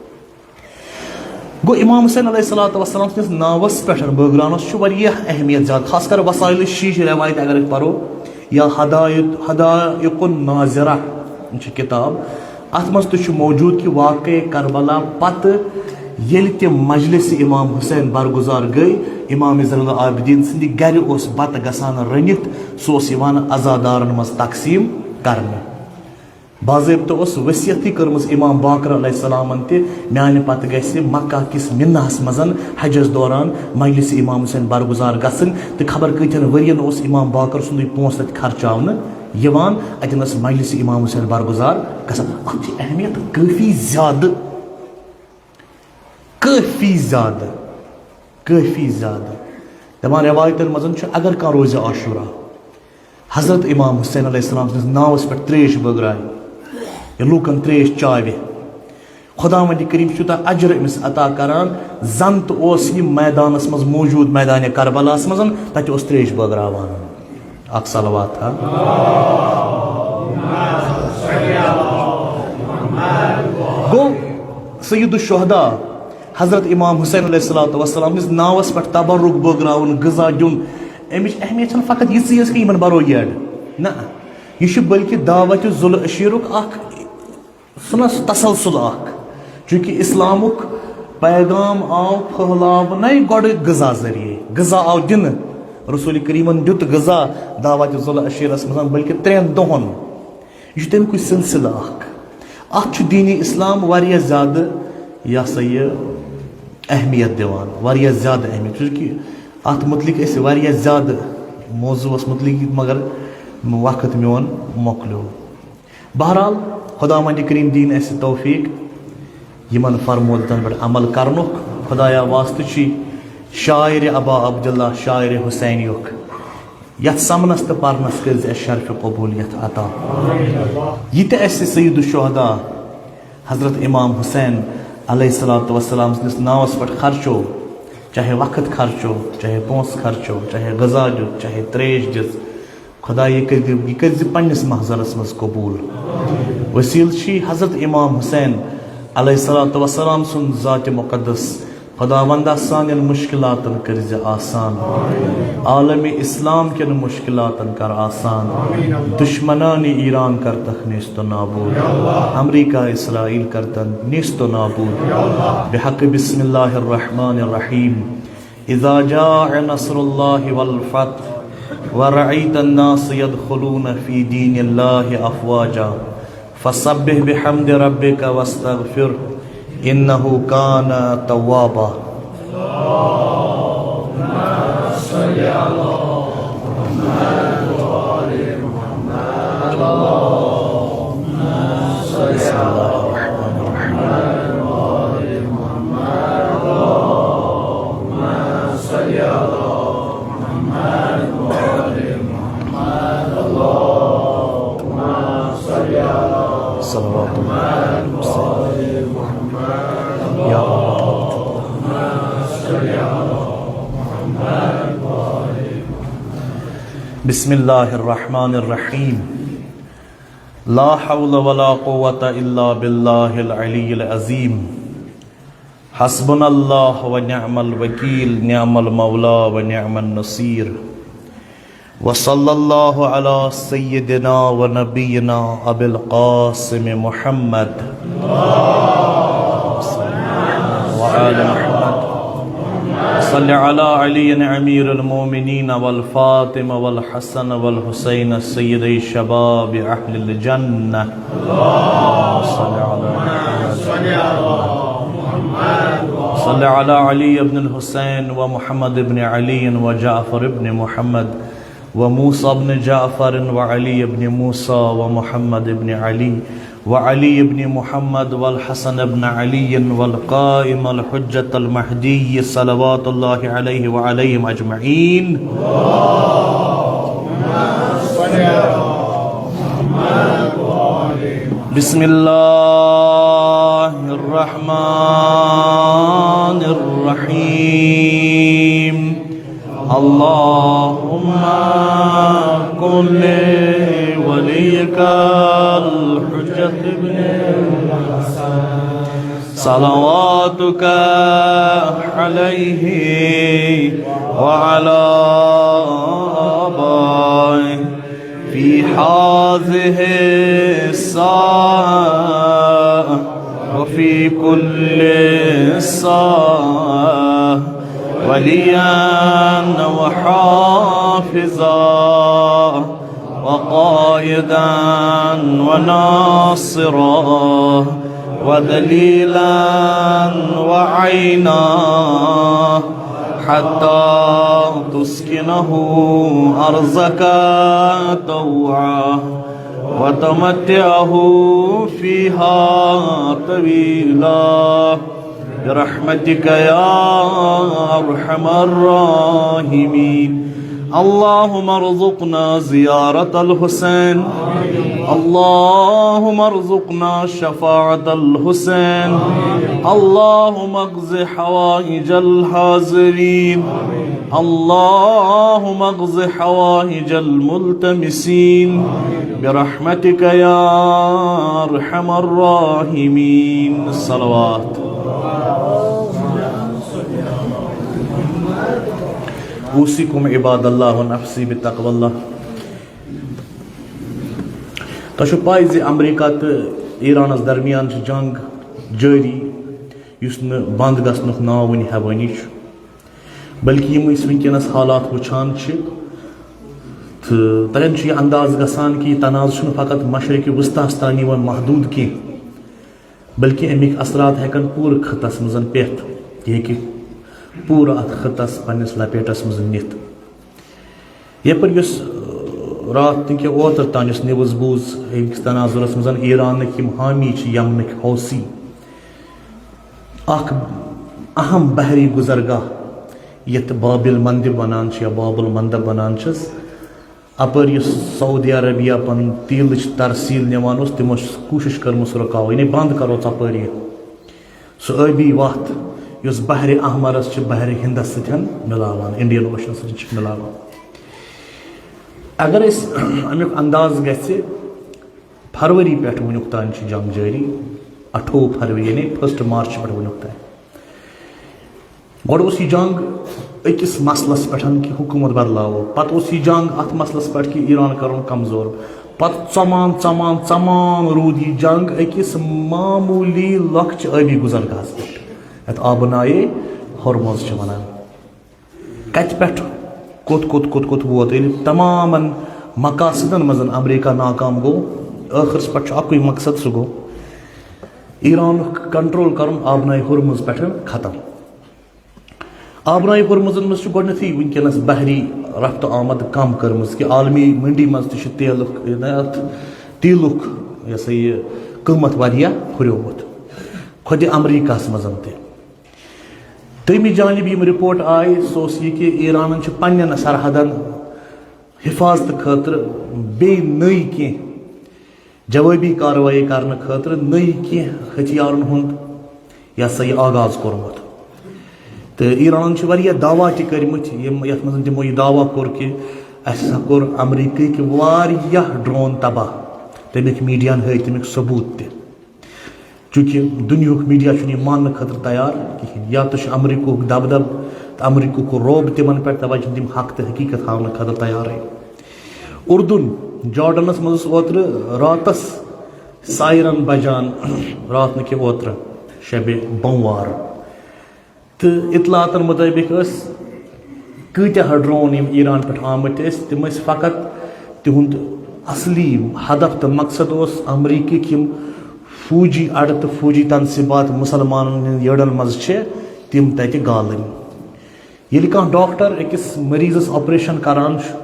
گوٚو، امام حسین علیہ الصلوۃ والسلام سٕنٛدِس ناوس پٮ۪ٹھ بٲگراونس چھُ واریاہ اہمیت زیادٕ، خاص کر وسائل شیش روایت اگر أسۍ پرو، یا ہدایت، حدائق الناظرہ چھِ کتاب، اتھ منٛز تہِ چھُ موجود کہ واقعہ کربلا پتہٕ ییٚلہِ تہِ مجلس امام حسین برگزار گٔے، امام زین العابدین سٕنٛدِ گرِ اوس بتہٕ گژھان رٔنِتھ، سُہ اوس یِوان عزادارن منٛز تقسیم کرنہٕ۔ باضٲبطہٕ اوس وصیتٕے کٔرمٕژ امام باقر علیہ السلامن تہِ، میانہِ پتہٕ گژھِ مکہ کِس مناہس منٛز حجس دوران مجلس امام حسین برگزار گژھٕنۍ، تہٕ خبر کۭتٮ۪ن ؤرین اوس امام باقر سُنٛدُے پونٛسہٕ تتہِ خرچاونہٕ یِوان، اتٮ۪ن ٲس مجلس امام حسین برگزار گژھان۔ اتھ چھِ اہمیت کٲفی زیادٕ، کٲفی زیادٕ، کٲفی زیادٕ۔ دپان روایتن منٛز چھُ، اگر کانٛہہ روزِ عاشورہ، حضرت امام حسین علیہ السلام سٕنٛدِس ناوس پٮ۪ٹھ ترٛیش بٲگراوِ، یا لوٗکن ترٛیش چاوِ، خداوند کریم چھُ تیوٗتاہ اجر أمِس عطا کران، زن تہٕ اوس یہِ میدانس منٛز موجود، میدانِ کربلاہس منٛز، تتہِ اوس ترٛیش بٲگراوان۔ اکھ صلوات ہا۔ گوٚو سید الشہداء حضرت امام حسین علیہ الصلوۃ والسلام نِس ناوس پٮ۪ٹھ تبرک بٲگراوُن، غذا دیُن، امِچ اہمیت چھنہٕ فقط یِژٕے یٲژ کہِ یِمن برو یڈ۔ نہ، یہِ چھُ بلکہِ دعوت ذوالعشیرُک اکھ، سُہ نہ سُہ تسلسل اکھ، چونکہ اسلامُک پیغام آو پھٔہلاونَے گۄڈٕ غذا ذٔریعے۔ غذا آو دِنہٕ، رسول کریمن دیُت غذا دعوت ذوالعشیرس منٛز، بلکہِ ترٛٮ۪ن دۄہن۔ یہِ چھُ تَمہِ کُے سلسلہٕ اکھ۔ اتھ چھُ دین اسلام واریاہ زیادٕ، یہِ ہسا یہِ، اہمیت دِوان، واریاہ زیادٕ اہمیت، چونکہ اتھ متعلق أسۍ واریاہ زیادٕ موضوعس متعلق، مگر وقت میون مۄکلیو۔ بہرحال، خداوند کریم دین اسہِ توفیق یِمن فرمودتن پٮ۪ٹھ عمل کرنُک۔ خدایا، واسطہٕ چھی شاعر ابا عبداللہ، شاعر حسینیُک، یتھ سمنس تہٕ پرنس کٔرۍ زِ اسہِ شرف قبولیت عطا۔ یہِ تہِ اسہِ سید الشہداء حضرت امام حسین علیہ الصلوۃ والسلام سٕنٛدِس ناوس پٮ۪ٹھ خرچو، چاہے وقت خرچو، چاہے پونٛسہٕ خرچو، چاہے غذا دیُت، چاہے ترٛیش دِژ، خدا، یہِ کٔرۍ زِ، یہِ کٔرۍ زِ پننِس محضرس منٛز قبول۔ وسیلہٕ چھی حضرت امام حسین علیہ الصلوۃ والسلام سُنٛد ذات مقدس۔ خداوندا، سانٮ۪ن مشکلاتن کٔرۍ زِ آسان۔ عالم اسلام کٮ۪ن مشکلاتن کر آسان۔ دشمنان ایران کرتکھ نیست و نابود۔ امریکہ اسرائیل کرتن نیست و نابود۔ بحق بسم اللہ الرحمن الرحیم۔ إذا جاء نصر الله والفتح ورأيت الناس يدخلون في دين الله أفواجا فسبح بحمد ربك واستغفره إنه كان توابا. بسم الله الرحمن الرحيم. صلوات الله. يا الله. بسم الله الرحمن الرحيم. لا حول ولا قوة إلا بالله العلي العظيم. حسبنا الله ونعم الوكيل، نعم المولى ونعم النصير. وصلى الله على سيدنا ونبينا أبي القاسم محمد وآل محمد. صل على علي أمير المؤمنين والفاطمة والحسن والحسين سيدي شباب أهل الجنة. صل على محمد. صل على علي بن الحسين ومحمد بن علي وجعفر بن محمد وموسى بن جعفر وعلي بن موسى ومحمد بن علي وعلي بن محمد والحسن بن علي والقائم الحجة المهدي صلوات الله عليه وعليهم أجمعين. بسم الله الرحمن الرحيم. اللهم كن لوليك الحجة ابن الحسن صلواتك عليه وعلى آبائه في هذه الساعة وفي كل ساعة وليا وحافظا وقائدا وناصرا ودليلا وعينا، حتى تسكنه أرضك طوعا وتمتعه فيها طويلا، برحمتك يا أرحم الراحمين. اللهم ارزقنا زيارة الحسين. اللهم ارزقنا شفاعة الحسين. اللهم اقض حوائج الحاضرين. اللهم اقض حوائج الملتمسين برحمتك يا أرحم الراحمين. الصلوات. أوصيكم عباد الله ونفسي بتقوى الله. تۄہہِ چھو پاے زِ امریکہ تہٕ ایرانس درمیان چھِ جنگ جٲری، یُس نہٕ بند گژھنُک ناو وٕنہِ ہیوٲنی چھُ، بلکہِ یِم أسۍ وٕنکیٚنس حالات وٕچھان چھِ، تہٕ تَتٮ۪ن چھُ یہِ انداز گژھان کہِ یہِ تنازٕ چھُنہٕ فقط مشرق وسطیٰ ہس تام یِوان محدوٗد کینٛہہ، بلکہِ اَمِکۍ اثرات ہٮ۪کن پوٗرٕ خطس منٛز پٮ۪تھ۔ یہِ ہیٚکہِ پوٗرٕ اتھ خطس پننِس لپیٹس منٛز نِتھ۔ یپٲرۍ یۄس، آ، راتھ تہٕ کہِ اوترٕ تام یۄس news بوٗز، أکِس تناظرس منٛز ایرانٕکۍ یِم حامی چھِ یمنٕکۍ حوثی، اکھ اہم بحری گزرگاہ یتھ بابل مندب ونان چھِ یا بابل مندب ونان چھِس، اپٲرۍ یُس سعودی عربیہ پنُن تیلٕچ ترسیل نِوان اوس، تِمو چھِ کوٗشش کٔرمٕژ رُکاوٕنۍ، یعنی بند کرو ژپٲرۍ یہِ۔ سُہ ٲبی وَتھ یۄس بحرِ احمرس چھِ بحرِ ہندس سۭتۍ مِلاوان، انڈین اوشنس سۭتۍ چھِ مِلاوان۔ اگر أسۍ امیُک انداز گژھِ، فروری پٮ۪ٹھ وٕنیُک تام چھِ جنگ جٲری، اَٹھووُہ فروری یعنی first March پٮ۪ٹھ وٕنیُک تام۔ گۄڈٕ اوس یہِ جنگ أکِس مسلس پٮ۪ٹھ کہِ حکومت بدلاوو، پتہٕ اوس یہِ جنگ اتھ مسلس پٮ۪ٹھ کہِ ایران کرُن کمزور، پتہٕ ژمان ژمان ژمان روٗد یہِ جنگ أکِس معموٗلی لۄکچہِ ٲبی گزرگاہس پٮ۪ٹھ، یتھ آبہٕ نایے ہرمز چھِ ونان۔ کتہِ پٮ۪ٹھ کوٚت کوٚت کوٚت کوٚت ووت، ییٚلہِ تمامن مقاصدن منٛز امریکہ ناکام گوٚو، ٲخرس پٮ۪ٹھ چھُ اکُے مقصد، سُہ گوٚو ایرانُک control کرُن آبہٕ نایہِ ہرمز پٮ۪ٹھ ختم۔ آبہٕ نایہِ ہرمزن منٛز چھُ گۄڈٕنیتھٕے وٕنکیٚنس بحری رفت آمد کم کٔرمٕژ کہِ عالمی منڈی منٛز تہِ چھُ تیلُک، یعنی اتھ تیلُک، یہِ ہسا یہِ قۭمتھ واریاہ ہُریومُت، خۄدِ امریکہس منٛز تہِ۔ دوٚیمہِ جانب یِم report آیہِ، سُہ اوس یہِ کہِ ایرانن چھِ پننٮ۪ن سرحدن حفاظتہٕ خٲطرٕ بیٚیہِ نٔے کینٛہہ جوٲبی کاروٲیی کرنہٕ خٲطرٕ نٔے کینٛہہ ہتھیارن ہُنٛد، یہِ ہسا یہِ، آغاز کوٚرمُت۔ تہٕ ایرانن چھِ واریاہ دعویٰ تہِ کٔرمٕتۍ، یِم، یتھ منٛز تِمو یہِ دعویٰ کوٚر کہِ اسہِ ہسا کوٚر امریکہٕکۍ واریاہ drone تباہ۔ تمیُک میڈیاہن ہٲوۍ تمیُک ثبوت تہِ۔ چونکہ دُنیاہُک میڈیا چھُنہٕ یہِ ماننہٕ خٲطرٕ تیار کِہیٖنۍ، یا تہٕ چھُ امریکہُک دبدب تہٕ امریکہُک رعب تِمن پٮ۪ٹھ، توے چھِنہٕ تِم حق تہٕ حقیقت ہاونہٕ خٲطرٕ تیارٕے۔ اردن، جارڈنس منٛز اوس اوترٕ راتس siren بجان، راتھ نہٕ کینٛہہ، اوترٕ شبِ بوموار۔ تہٕ اطلاعاتن مطٲبق ٲسۍ کۭتیاہ drone یِم ایران پٮ۪ٹھ آمٕتۍ ٲسۍ، تِم ٲسۍ فقط، تِہُنٛد اصلی ہدف تہٕ مقصد اوس امریکٕکۍ یِم فوجی اڈٕ تہٕ فوجی تنصیبات مسلمانن ہٕنٛدۍ یٔڑن منٛز چھِ، تِم تتہِ گالٕنۍ۔ ییٚلہِ کانٛہہ ڈاکٹر أکِس مریضس operation کران چھُ،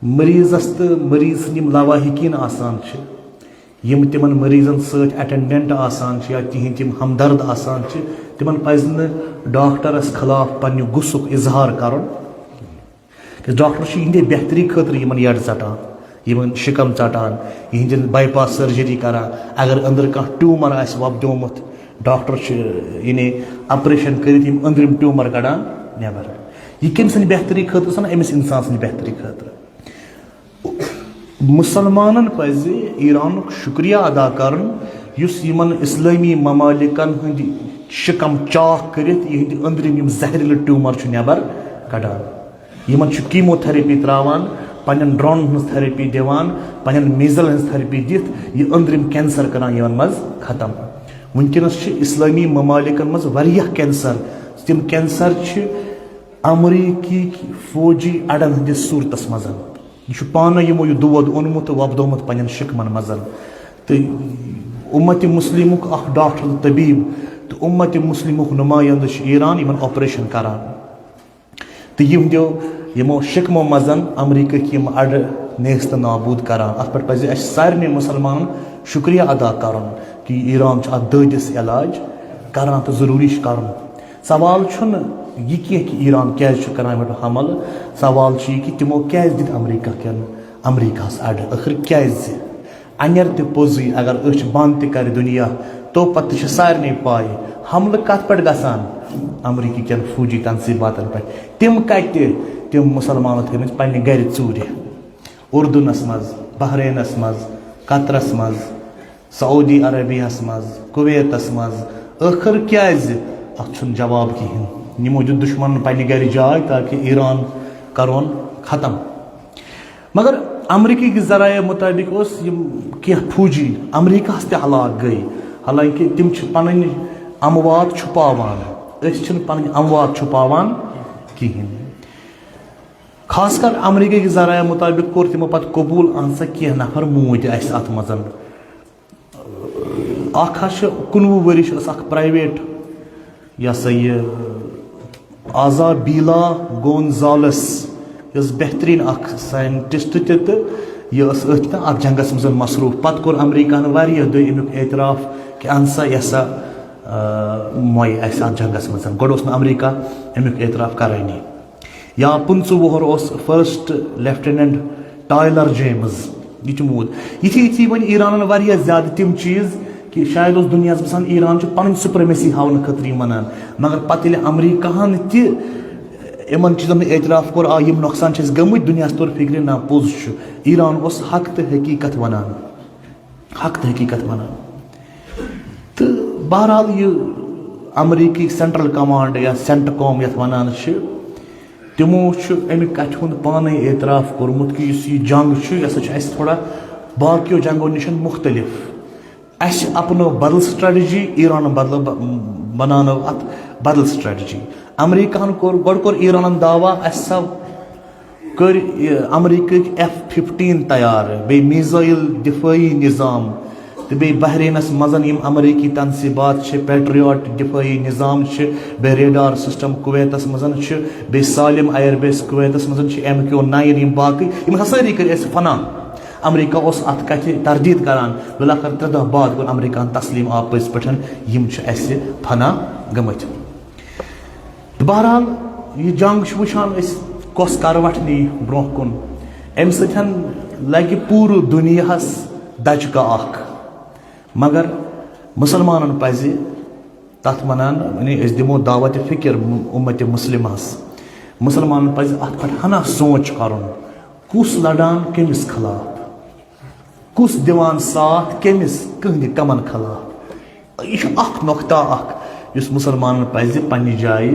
مریضس تہٕ مریض سٕنٛدۍ یِم لواحقین آسان چھِ، یِم تِمن مریضن سۭتۍ attendant آسان چھِ یا تِہنٛدۍ تِم ہمدرد آسان چھِ، تِمن پزِ نہٕ ڈاکٹرس خلاف پننہِ غصُک اظہار کرُن۔ کیازِ ڈاکٹر چھُ یِہنٛدے بہتری خٲطرٕ یِمن یڈ ژٹان، یِمن شکم ژٹان، یِہنٛدٮ۪ن bypass surgery کران۔ اگر أنٛدرٕ کانٛہہ tumor آسہِ وۄپدیومُت، ڈاکٹر چھُ، یعنی، operation کٔرِتھ یِم أنٛدرِم tumor کڑان نٮ۪بر۔ یہِ کٔمۍ سٕنٛدِ بہتری خٲطرٕ چھُنہ، أمِس انسان سٕنٛدِ بہتری خٲطرٕ۔ مسلمانن پزِ ایرانُک شکریہ ادا کرُن، یُس یِمن اسلٲمی ممالکن ہٕنٛدۍ شکم چاک کٔرِتھ یِہنٛدۍ أنٛدرِم یِم زہریلہٕ tumor چھُ نٮ۪بر کڑان۔ یِمن چھُ chemotherapy تراوان، پننٮ۪ن drone ہٕنٛز therapy دِوان، پننٮ۪ن measles ہٕنٛز therapy دِتھ یہِ أنٛدرِم cancer کران یِمن منٛز ختم۔ وٕنکیٚنس چھِ اسلٲمی ممالکن منٛز واریاہ cancer۔ تِم cancer چھِ امریکی فوجی اڈن ہٕنٛدِس صورتس منٛز۔ یہِ چھُ پانہٕ یِمو یہِ دود اوٚنمُت تہٕ وۄپدومُت پننٮ۪ن شِکمن منٛز۔ تہٕ اُمت مسلمُک اکھ ڈاکٹر تہٕ طبیب تہٕ اُمت مسلمُک نُمایندٕ چھُ ایران یِمن آپریشن کران۔ تہٕ یِم دیو یِمو شِکمو منٛز امریکہٕکۍ یِم اڈٕ نیست نابود کران۔ اتھ پٮ۪ٹھ پزِ اسہِ سارنٕے مسلمانن شُکریہ ادا کرُن کہِ ایران چھُ اتھ دٲدِس علاج کران تہٕ ضروٗری چھُ کرُن۔ سوال چھُنہٕ یہِ کینٛہہ کہِ ایران کیازِ چھُ کران یِمن پٮ۪ٹھ حملہٕ، سوال چھُ یہِ کہِ تِمو کیازِ دِتۍ امریکہ کٮ۪ن، امریکہس اڈٕ؟ ٲخر کیازِ؟ انیر تہِ پوٚزُے، اگر أچھ بنٛد تہِ کرِ دُنیا، تو پتہٕ تہِ چھِ سارنٕے پاے حملہٕ کتھ پٮ۪ٹھ گژھان؟ امریکہ کٮ۪ن فوجی تنصیباتن پٮ۪ٹھ۔ تِم کتہِ؟ تِم مسلمانو تھٲومٕتۍ پننہِ گرِ ژوٗرِ، اردنس منٛز، بحرینس منٛز، قطرس منٛز، سعودی عربیہس منٛز، کویتس منٛز۔ ٲخر کیازِ؟ اتھ چھُنہٕ جواب کِہیٖنۍ۔ یِمو دیُت دُشمنن پننہِ گرِ جاے تاکہِ ایران کرون ختم۔ مگر امریکہ کہِ ذرایع مطابق اوس یِم کینٛہہ فوجی امریکہس تہِ ہلاک گٔے، حالانکہ تِم چھِ پنٕنۍ اموات چھُپاوان۔ أسۍ چھِنہٕ پنٕنۍ اموات چھُپاوان کِہیٖنۍ۔ خاص کر امریکہ کہِ ذرایع مطابق کوٚر تِمو پتہٕ قبول، اہن سا کینٛہہ نفر موٗدۍ اسہِ اتھ منٛز۔ اکھ حظ چھِ کُنوُہ ؤرِش ٲس اکھ پرائیویٹ، یہِ ہسا یہِ آزا بیلا گونزالس، یۄس بہترین اکھ سائنٹسٹ تہِ تہٕ یہِ ٲس أتھۍ تہٕ اتھ جنگس منٛز مصروف۔ پتہٕ کوٚر امریکہن واریاہ دۄہ امیُک اعتراف کہِ اہن سا یہِ ہسا، آ، موے اسہِ اتھ جنگس منٛز۔ گۄڈٕ اوس نہٕ امریکہ امیُک اعتراف کرٲنی۔ یا پٕنٛژٕہ وُہُر اوس فرسٹ لیفٹیننٹ ٹائلر جیمز، یہِ تہِ موٗد۔ یِتھی یِتھی وۄنۍ ایرانن واریاہ زیادٕ تِم چیٖز کہِ شاید اوس دُنیاہس باسان ایران چھُ پنٕنۍ سپریمیسی ہاونہٕ خٲطرٕ یِم ونان، مگر پتہٕ ییٚلہِ امریکہن تہِ یِمن چیٖزن ہُنٛد اعتراف کوٚر، آ، یِم نۄقصان چھِ اَسہِ گٔمٕتۍ، دُنیاہس توٚر فکرِ، نہ، پوٚز چھُ، ایران اوس حق تہٕ حقیقت ونان۔ حق تہٕ حقیقت ونان۔ تہٕ بہرحال، یہِ امریکی سینٹرل کمانڈ یا سینٹ کام یتھ ونان چھِ، تِمو چھُ امہِ کتھِ ہُنٛد پانے اعتراف کوٚرمُت کہِ یُس یہِ جنگ چھُ، یہِ ہسا چھُ اسہِ تھوڑا باقیو جنگو نِش مختلف۔ اسہِ اپنٲو بدل سٹریٹجی، ایرانن بدل ب-، بناونٲو اتھ بدل سٹریٹجی۔ امریکہن کوٚر، گۄڈٕ کوٚر ایرانن دعویٰ، اسہِ ہسا کٔرۍ، یہِ، امریکٕکۍ ایف ففٹین تیار، بیٚیہِ میزائل دفٲعی نظام، تہٕ بیٚیہِ بحرینس منٛز یِم امریکی تنصیبات چھِ، پیٹریاٹ دفٲعی نظام چھِ، بیٚیہِ ریڈار سسٹم کویتس منٛز چھِ، بیٚیہِ سالم ایئر بیس کویتس منٛز چھِ، ایم کیو نائن، یِم باقٕے، یِم ہسا سٲری کٔرۍ اَسہِ فنا۔ امریکہ اوس اتھ کتھِ تردید کران، بالآخر ترٛےٚ دۄہ بعد کوٚر امریکہن تسلیم، آ، پٔزۍ پٲٹھۍ یِم چھِ اَسہِ فنا گٔمٕتۍ۔ تہٕ بہرحال، یہِ جنگ چھِ وٕچھان أسۍ کۄس کروٹھ نی برونٛہہ کُن۔ اَمہِ سۭتۍ لگہِ پوٗرٕ دُنیاہس دھچکہٕ اکھ۔ مگر مسلمانن پزِ تتھ ونان، یعنی أسۍ دِمو دعوت فکر امت مسلمہس۔ مسلمانن پزِ اتھ پٮ۪ٹھ ہنا سونچ کرُن، کُس لڑان کٔمِس خلاف؟ کُس دِوان ساتھ کٔمِس، کٕہٕنٛدِ کمن خلاف؟ یہِ چھُ اکھ نۄقطہ اکھ یُس مُسلمانن پزِ پننہِ جایہِ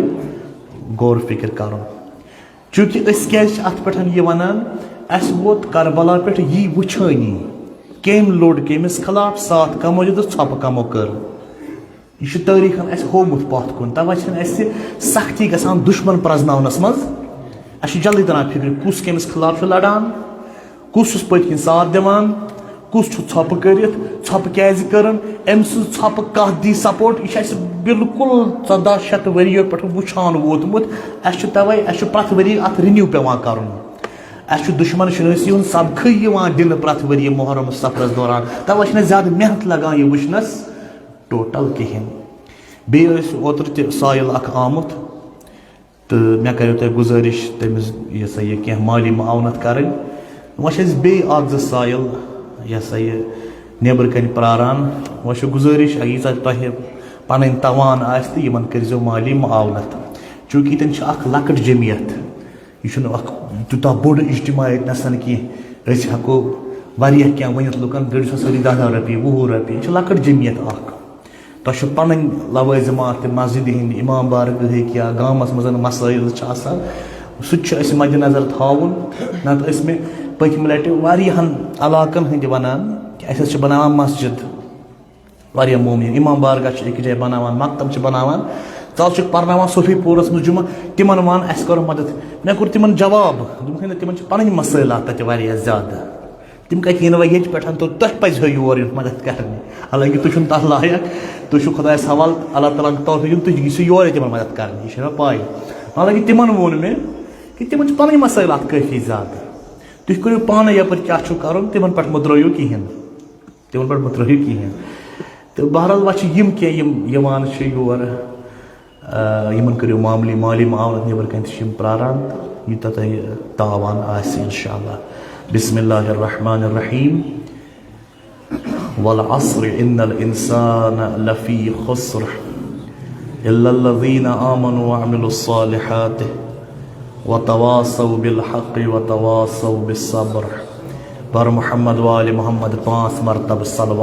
غور فکر کرُن۔ چونکہ أسۍ کیازِ چھِ اتھ پٮ۪ٹھ یہِ ونان؟ اسہِ ووت کربلا پٮ۪ٹھ یی وٕچھٲنی، کٔمۍ لوٚڑ کٔمِس خلاف، ساتھ کمو دیُت تہٕ ژھۄپہٕ کمو کٔر۔ یہِ چھُ تٲریٖخن اَسہِ ہوومُت پَتھ کُن، تَوَے چھَنہٕ اَسہِ سختی گژھان دُشمَن پرٛزناونَس منٛز۔ اَسہِ چھُ جلدی تَران فِکرِ، کُس کٔمِس خلاف چھُ لَڑان، کُس چھُس پٔتۍ کِنۍ ساتھ دِوان، کُس چھُ ژھۄپہٕ کٔرِتھ، ژھۄپہٕ کیٛازِ کٔرٕن، أمۍ سٕنٛز ژھۄپہٕ کَتھ دی سپورٹ۔ یہِ چھُ اَسہِ بِلکُل ژۄداہ شیٚتھ ؤرِیو پٮ۪ٹھ وٕچھان ووتمُت۔ اَسہِ چھُ تَوَے، اَسہِ چھُ پرٛٮ۪تھ ؤری اَتھ رِنِو پٮ۪وان کَرُن۔ اَسہِ چھُ دُشمَن شِنٲسی ہُنٛد سبقٕے یِوان دِنہٕ پرٛٮ۪تھ ؤری محرم صفرَس دوران، تَوَے چھِنہٕ اَسہِ زیادٕ محنت لَگان یہِ وٕچھنَس۔ ٹوٹل کِہیٖنۍ۔ بیٚیہِ ٲسۍ اوترٕ تہِ سایِل اَکھ آمُت، تہٕ مےٚ کَریو تۄہہِ گُزٲرِش تٔمِس، یہِ ہسا یہِ، کینٛہہ مٲلی معاونت کَرٕنۍ۔ وۄنۍ چھِ اَسہِ بیٚیہِ اَکھ زٕ سایِل، یہِ ہسا یہِ، نیٚبرٕ کَنہِ پرٛاران۔ وۄنۍ چھِ گُزٲرِش، ییٖژاہ تۄہہِ پَنٕنۍ توان آسہِ تہٕ یِمَن کٔرۍزیو مٲلی معاونت، چوٗنٛکہِ ییٚتٮ۪ن چھِ اَکھ لۄکٕٹ جمعیت۔ یہِ چھُنہٕ اکھ تیوٗتاہ بوٚڑ اجتماع ییٚتہِ نَسَن کینٛہہ۔ أسۍ ہٮ۪کو واریاہ کینٛہہ ؤنِتھ لُکَن، گٔڑِو سا سٲری دَہ دَہ رۄپیہِ، وُہ وُہ رۄپیہِ۔ یہِ چھِ لۄکٕٹ جمعیت اکھ۔ تۄہہِ چھُ پَنٕنۍ لوٲزِمات تہِ، مسجدِ ہِنٛدۍ، امام بارگاہٕکۍ یا گامَس منٛز مسٲیِل چھِ آسان، سُہ تہِ چھُ اَسہِ مَدِ نظر تھاوُن۔ نَتہٕ ٲسۍ مےٚ پٔتمہِ لَٹہِ واریاہَن علاقَن ہٕنٛدۍ وَنان کہِ اَسہِ حظ چھِ بَناوان مسجد۔ واریاہ مومِن، امام بارگاہ چھِ أکِس جایہِ بناوان، مکتب چھِ بناوان، ژٕ حظ چھُکھ پرناوان صوفی پورس منٛز جمعہ، تِمن وَن اَسہِ کَرو مدد۔ مےٚ کوٚر تِمن جواب، دوٚپُکھ، ہے نہ، تِمن چھِ پَنٕنۍ مسٲیلات تَتہِ واریاہ زیادٕ۔ تِم کَتہِ یِنہٕ وۄنۍ ییٚتہِ پٮ۪ٹھ؟ تہٕ تۄہہِ پَزِہو یور یُن مدد کرنہِ، حالانکہ تُہۍ چھِو نہٕ تَتھ لایق۔ تُہۍ چھِو خۄدایَس حوالہٕ، اللہ تعالیٰ ہَن توفیٖق دیُن، تُہۍ گٔژھِو یورَے تِمن مدد کرنہِ۔ یہِ چھِ مےٚ پَے۔ حالانکہ تِمن ووٚن مےٚ کہِ تِمن چھِ پَنٕنۍ مسٲیلات کٲفی زیادٕ۔ تُہۍ کٔرِو پانَے یَپٲرۍ کیٛاہ چھُو کَرُن، تِمن پٮ۪ٹھ مہٕ ترٛٲیِو کِہیٖنۍ۔ تِمن پٮ۪ٹھ مہٕ ترٛٲیِو کِہیٖنۍ۔ تہٕ بہرحال، وۄنۍ چھِ یِم کینٛہہ یِم یِوان چھِ یور، آ، یِمن کٔرِو معموٗلی مالی معاونت، نیٚبرٕ کَنہِ تہِ چھِ یِم پرٛاران، تہٕ یوٗتاہ تۄہہِ تاوان آسہِ، اِنشاءاللہ۔ بسم اللہ الرحمن الرحیم۔ والعصر ان الانسان لفی خسر الا الذین آمنوا وعملوا الصالحات وتواصوا بالحق وتواصوا بالصبر۔ بر محمد وآل محمد پانٛژھ مرتبہ صلوات۔